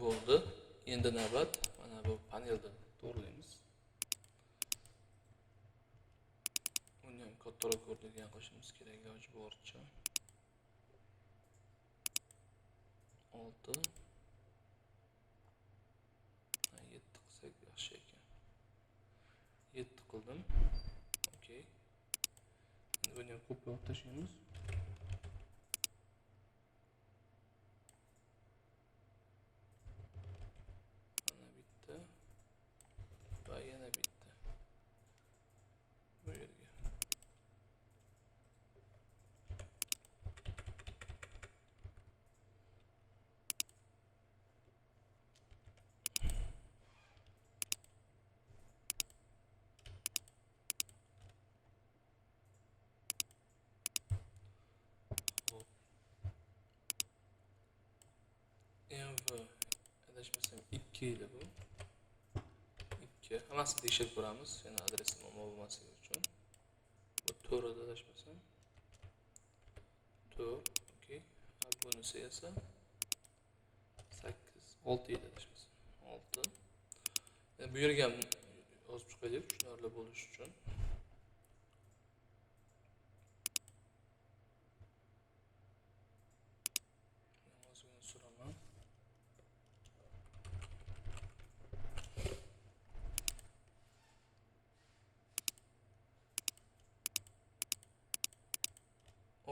Speaker 1: Bo'ldi. Endi navbat mana bu panelni to'g'rilaymiz. Uni ham kattaroq ko'rinadigan qilishimiz kerak iloji boricha. 6 7 qilsak yaxshi ekan. 7 qildim. Okey. Endi buni ham ko'plab tashlaymiz. Mana bitta va yana bitta. Bu yerga. MV adashmasam 2 edi bu. 2. Hammasini tekshirib ko'ramiz. Yana adresi muammo bo'lmasligi uchun. Bu 4 edi adashmasam. 4, okey. Bunisi esa 8, 6 edi adashmasam. 6. Yani bu yerga ham yozib chiqaylik, tushunarli bo'lishi uchun. Ozgina suraman.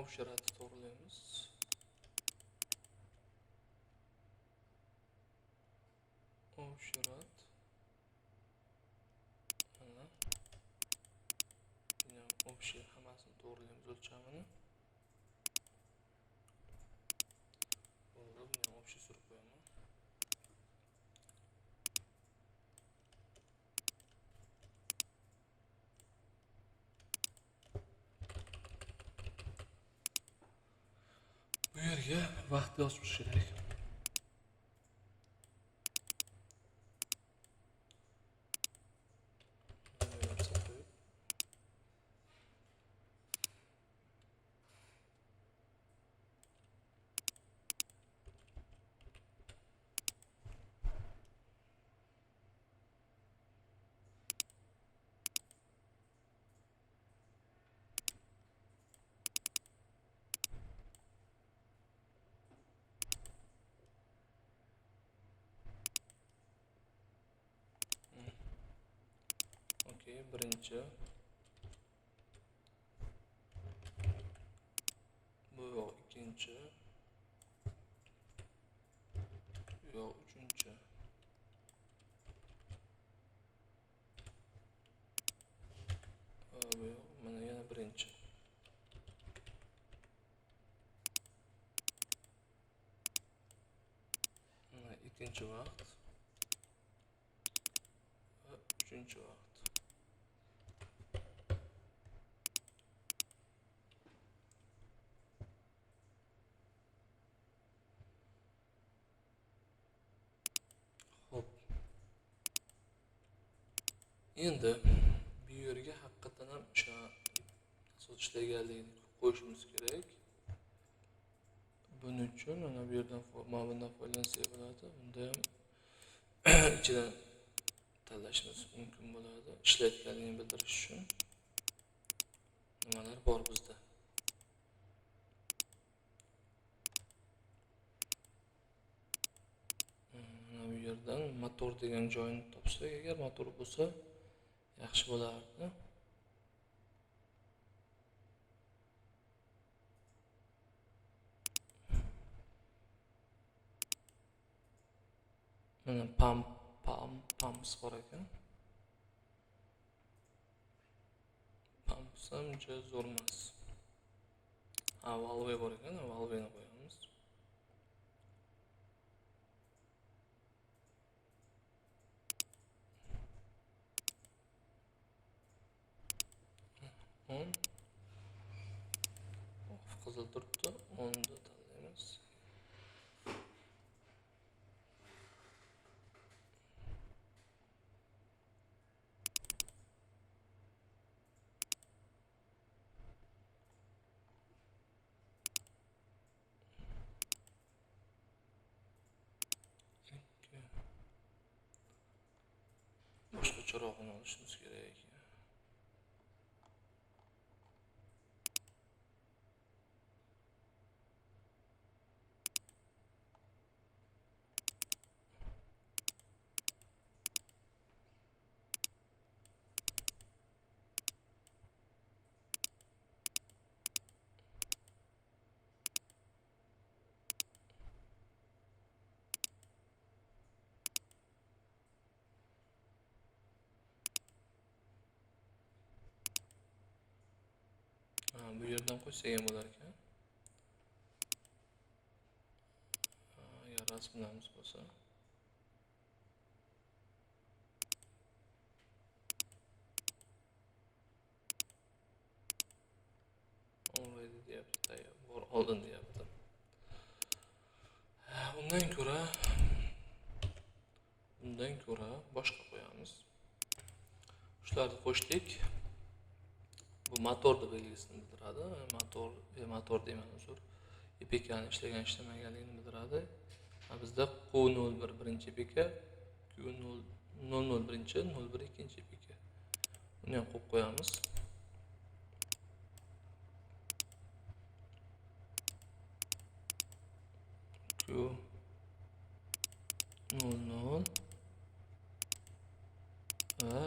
Speaker 1: Obsharatni to'g'rilaymiz. Obsharat. Mana. Buni ham obsha hammasini to'g'rilaymiz o'lchamini. Bo'ldi, buni ham obsha surib qo'yaman. Bu yerga vaqt yozib chiqish kerak. Okey, birinchi bu yo'q, ikkinchi yo'q, uchinchi. Bu yo'q, mana yana birinchi. Mana ikkinchi vaqt va uchinchi vaqt. Endi bu yerga haqiqatan ham o'sha nasos ishlaganligini qo'yishimiz kerak. Buning uchun mana bu yerdan mana bundan foydalansak bo'ladi. Bunda ham ichidan tanlashimiz mumkin bo'ladi. Ishlayotganligini bildirish uchun nimalar bor bizda? Mana Shulardan motor degan joyini topsak, agar motor bo'lsa yaxshi bo'lardi. Mana pumps bor ekan. Pumps ham juda zo'r emas. Ha, valve bor ekan, valveni qo'yamiz. On. Off qizil turibdi, onni tanlaymiz. Boshqa chirog'ini olishimiz kerak ekan. Bu yerdan qo'ysak ham bo'lar ekan. Agar rasmlarimiz bo'lsa. Already deyapti, tayyor bor oldin deyapti. Undan ko'ra boshqa qo'yamiz. Shularni qo'shdik. Bu motorni belgisini bildiradi. Motor deyman, uzr. EPKni ishlagan ishlamaganligini bildiradi. Bizda Q01 birinchi EPK, Q00 birinchi, 01 ikkinchi EPK. Uni ham qo'yib qo'yamiz. Q00 va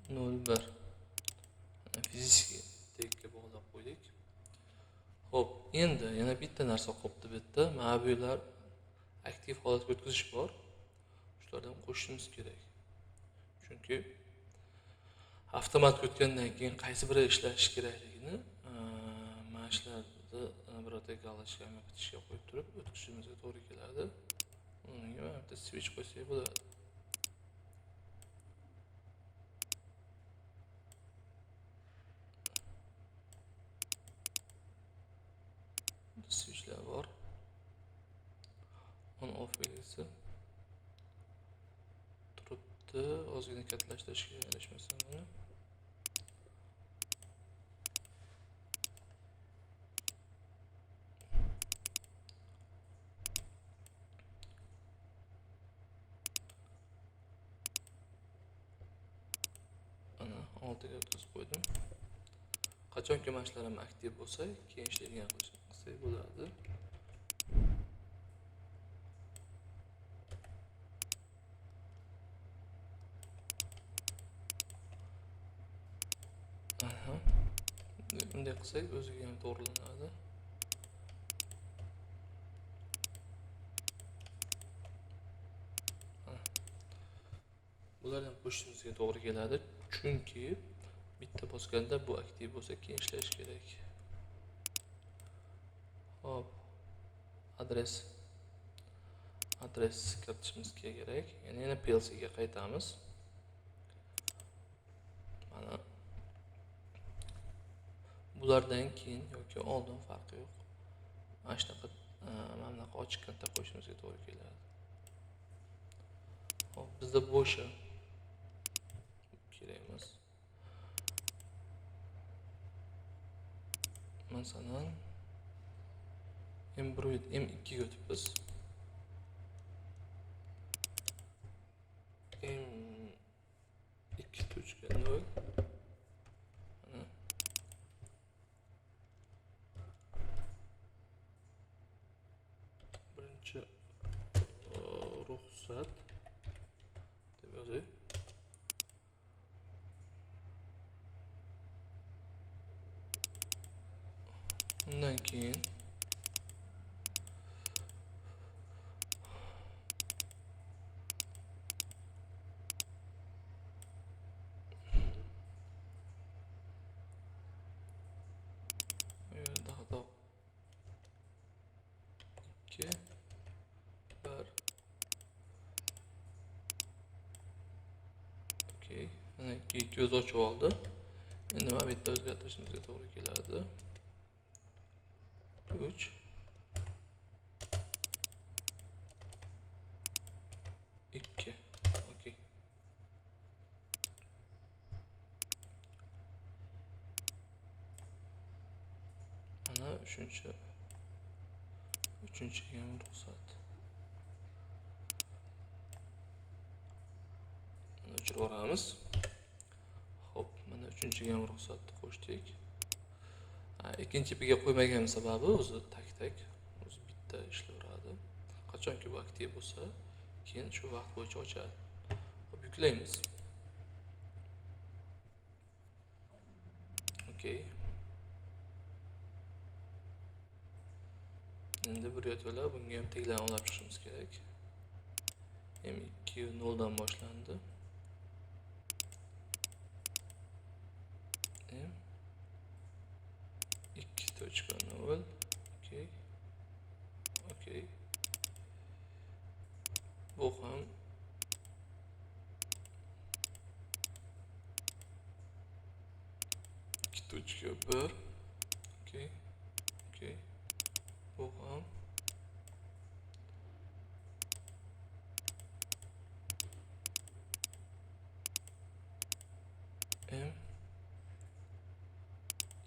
Speaker 1: Q01 fizik tekka bog'lab qo'ydik. Xo'p, endi yana bitta narsa qolibdi bu yerda. Mana bu yerlar aktiv holatga o'tkazish bor. Shulardan qo'shishimiz kerak. Chunki avtomat o'tgandan keyin qaysi biri ishlashi kerakligini mana shularni birorta galochka bitishga qo'yib turib o'tkazishimizga to'g'ri keladi. Unga mana bitta switch qo'ysak bo'ladi. Switchlar bor. On off belgisi turibdi. Ozgina kattalashtirishga adashmasam buni. Ana 6 ga o'tkazib qo'ydim. Qachonki mana shular ham aktiv bo'lsa, keyin ishlaydigan qilsak bo'ladi. Aha. Bunday qilsak o'ziga ham to'g'rilanadi. Bularni ham qo'shishimizga to'g'ri keladi, chunki bitta bosganda bu aktiv bo'lsa keyin ishlash kerak. Hop, adres kiritishimiz kerak. Yana PLC ga qaytamiz. Mana bulardan keyin yoki oldin farqi yo'q. Mana shunaqa, mana bunaqa ochiq kontakt qo'yishimizga to'g'ri keladi. Hop, bizda bo'shi kerak emas. Masalan, M1 M2 ga o'tibmiz. M2.0 mana Yozay. Undan keyin bu yerda xato 2 1. Okey, mana 2 o'zi ochib oldi. Endi mana bu yerda o'zgartirishimizga to'g'ri keladi. 3 2. Okey. Mana uchinchiga ham ruxsat. Mana o'chirib yuboramiz. Xo'p, mana uchinchiga ham ruxsatni qo'shdik. Ikkinchi piga qo'ymagan sababi o'zi tak-tak, o'zi bitta ishlayveradi. Qachonki bu aktiv bo'lsa, keyin shu vaqt bo'yicha ochadi. Xo'p, yuklaymiz. Okey. Endi bir yo'la bunga ham teglarni olib chiqishimiz kerak. M2 0 dan boshlandi. M 2.0. Okey. Okey. Bu ham 2.1. Okey. Okey. Bu ham M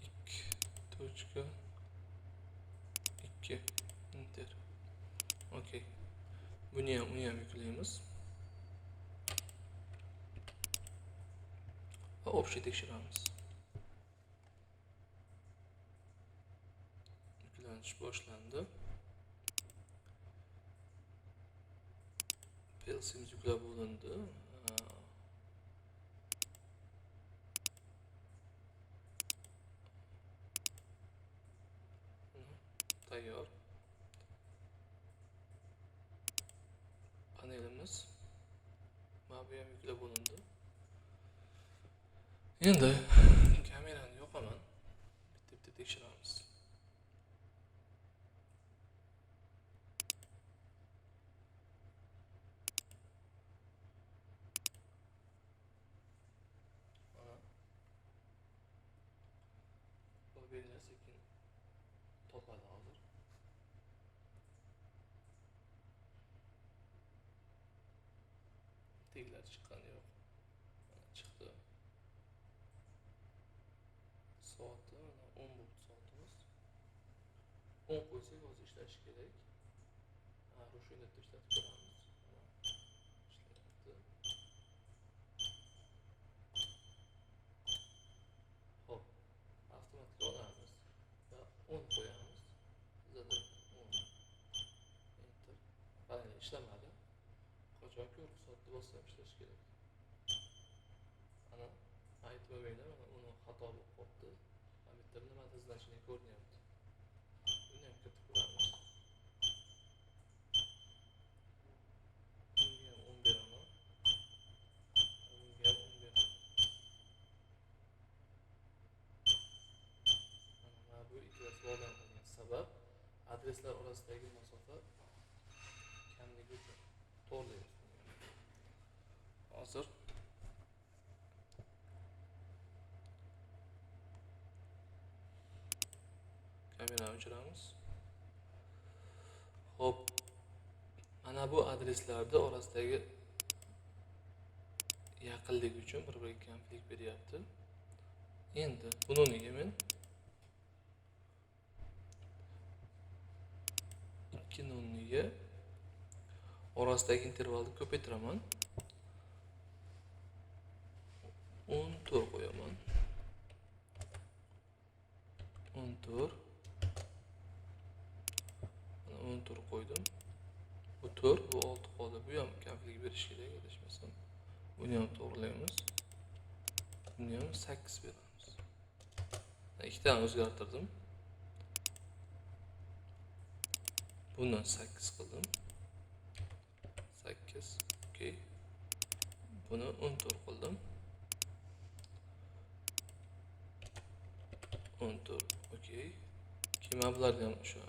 Speaker 1: 2.2. Enter. Okey. Buni ham, uni ham yuklaymiz. Va общий tekshiramiz. Yuklanish boshlandi. PLC'miz yuklab bo'lindi. Tayyor. Panelimiz mana bu ham yuklab bo'lindi. Endi kamerani yoqaman. Bitta-bitta tekshiramiz. Mana bu belgilar sekin topadi hozir. Teglar chiqqani yo'q. Mana chiqdi. Soati mana 10 bo'ldi soatimiz. 10 qo'ysak hozir ishlashi kerak. Ha, rushinetda ishlatib ko'ramiz. Mana ishlayapti. Xo'p, avtomatga olamiz va 10 qo'yamiz. Bizada 10. Enter. Qarang, ishlamadi. Qachonki ruxsatni bossam ishlashi kerak. Ana aytib o'tmayman, mana uni xato bo'lib qolibdi. Mana bu yerda nimadir значение ko'rinyapti. Buni ham kiritib ko'ramiz. Bunga ham 10 beraman. Bunga ham 10 beraman. Mana bu ikkalasi bog'lanmagan sabab adreslar orasidagi masofa kamligi uchun to'g'rilaymiz. Hozir kamerani o'chiramiz. Xo'p, mana bu adreslarda orasidagi yaqinlik uchun bir-biriga konflikt beryapti. Endi buni nega men 2.0 ga orasidagi intervalni ko'paytiraman. 14 qo'yaman. 14. Mana 14 qo'ydim. Bu 4, bu 6 qoldi. Bu ham konflikt berishi kerak, adashmasam. Buni ham to'g'rilaymiz. Buni ham 8 beramiz. Ikkitani o'zgartirdim. Bundan 8 qildim. 8. Okey. Buni 14 qildim. 14. Okey. Keyin mana bularni ham o'sha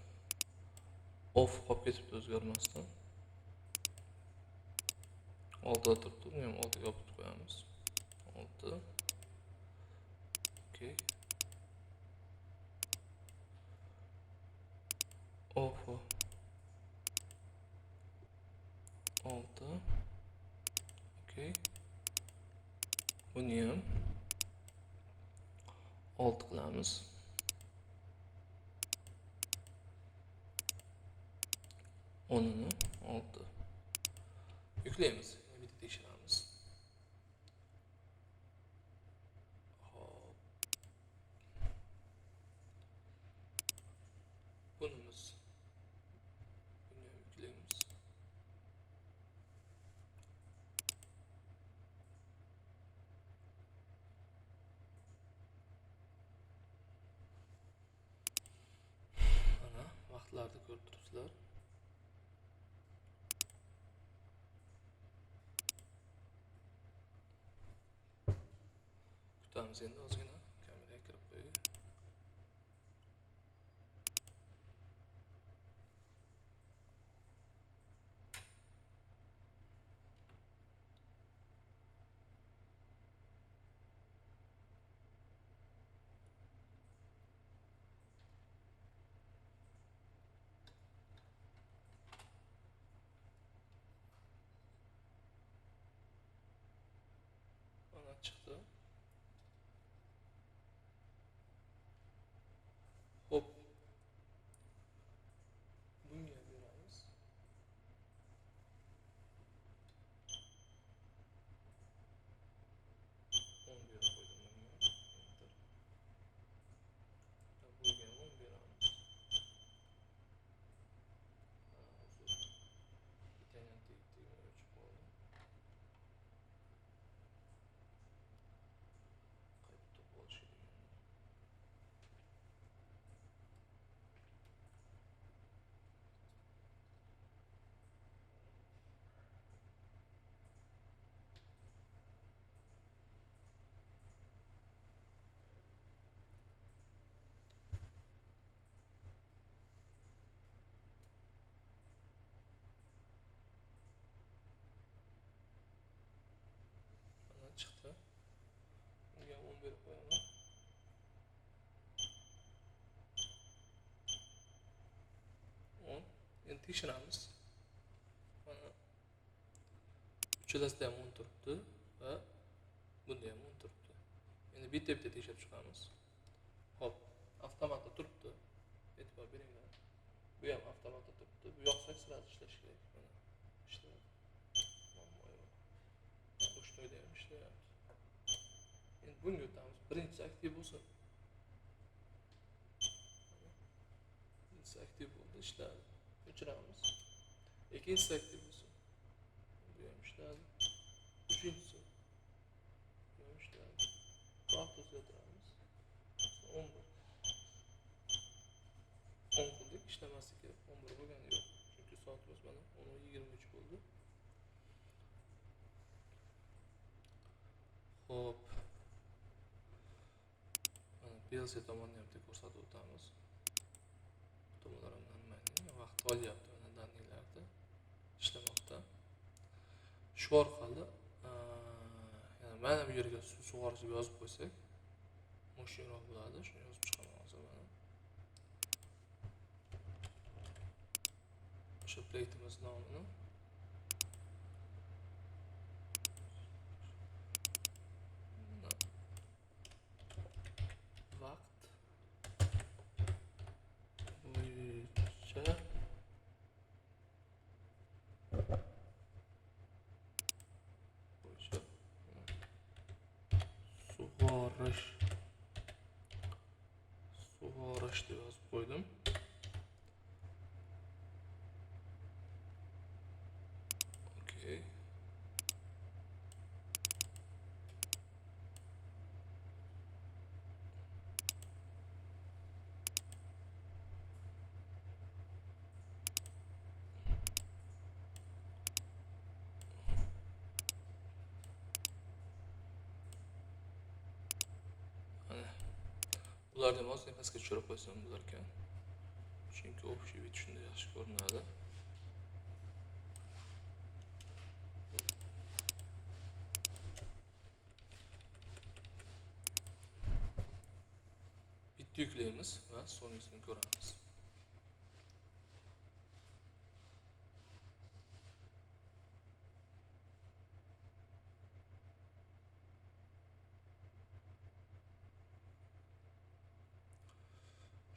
Speaker 1: off qolib ketibdi o'zgarmasdan. 6 da turibdi, buni ham 6 ga olib qo'yamiz. 6. Okey. Off. 6. Okey. Buni ham 6 qilamiz. 10'uni 6. Yuklaymiz. Bitta tekshiramiz. Hop. Bunimiz. Buni ham yuklaymiz. Mana vaqtlarni ko'rib turibsizlar. Kutamiz endi ozgina kameraga kirib qo'ying. Mana chiqdi. Hop. Bunga beramiz. 10 berib qo'ydim bunga. Enter. Bunga ham 10 beramiz. Uzr. Bittani tegmay o'chib qoldi. Qaytib topib olish kerak. Mana chiqdi. Bunga ham 10 berib qo'yaman. 10. Endi tekshiramiz. Mana uchalasida ham 10 turibdi va bunda ham 10 turibdi. Endi bitta-bitta tekshirib chiqamiz. Hop, avtomatda turibdi. E'tibor beringlar. Bu ham avtomatda turibdi. Bu yoqsak sразу ishlashi kerak. Mana ishlayapti. Muammo yo'q. Ruchnoyda ham ishlayapti. Endi bunga o'tamiz. Birinchisi aktiv bo'lsin. Birinchisi aktiv bo'ldi, ishladi. O'chiramiz. Ikkinchisi aktiv bo'lsin. Bu ham ishladi. Uchinchisi. Bu ham ishladi. Vaqt o'zgartiramiz. 11. 10 qildik, ishlamaslik kerak. 11 bo'lgani yo'q. Chunki soatimiz mana 10:23 bo'ldi. Xo'p. Mana PLC tomonni ham bitta ko'rsatib o'tamiz. Tomonlar ham normalniy vaqt olyapti, mana daniylarda ishlamoqda. Shu orqali yana mana bu yerga suv sug'orish deb yozib qo'ysak, moshinaroq bo'ladi. Shuni yozib chiqaman hozir mana. O'sha proyektimiz nomini vaqt bo'yicha sug'orish deb yozib qo'ydim. Okey. Ularni ham ozgina pastga tushirib qo'ysam bo'lar ekan. Chunki общий вид shunda yaxshi ko'rinadi. Bitta yuklaymiz va so'nggisini ko'ramiz.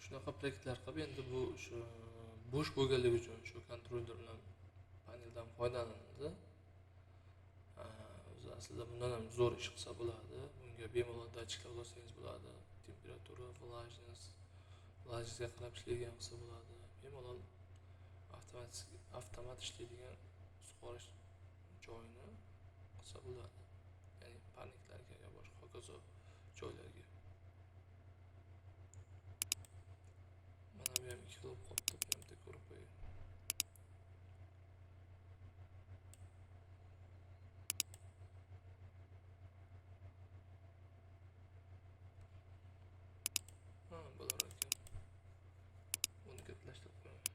Speaker 1: Shunaqa proyektlar qilib, endi bu shu bo'sh bo'lganligi uchun shu kontroller bilan paneldan foydalanildi. O'zi aslida bundan ham zo'r ish qilsa bo'ladi. Bunga bemalol datchiklar ulasangiz bo'ladi. Temperatura, vlajnost, vlajnostga qarab ishlaydigan qilsa bo'ladi. Bemalol avtomat ishlaydigan sug'orish joyini qilsa bo'ladi. Ya'ni parniklarga yo boshqa hokazo joylarga. Mana bu ham ikki xil bo'lib qolibdi, bu ham bitta ko'rib qo'ying. Ha, bo'lar ekan. Buni kattalashtirib qo'yaman.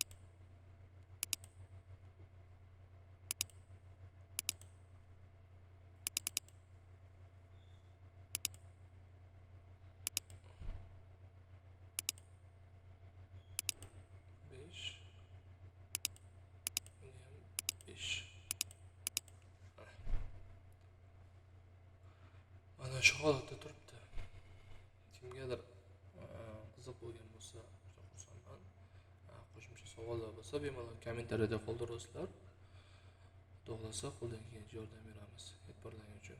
Speaker 1: 5. Buni ham 5. Mana shu holatda turibdi. Kimgadir qiziq bo'lgan bo'lsa, juda xursandman. Qo'shimcha savollar bo'lsa, bemalol kommentariyada qoldirasizlar. Xudo xohlasa, qo'ldan kelgancha yordam beramiz. E'tiborlaringiz uchun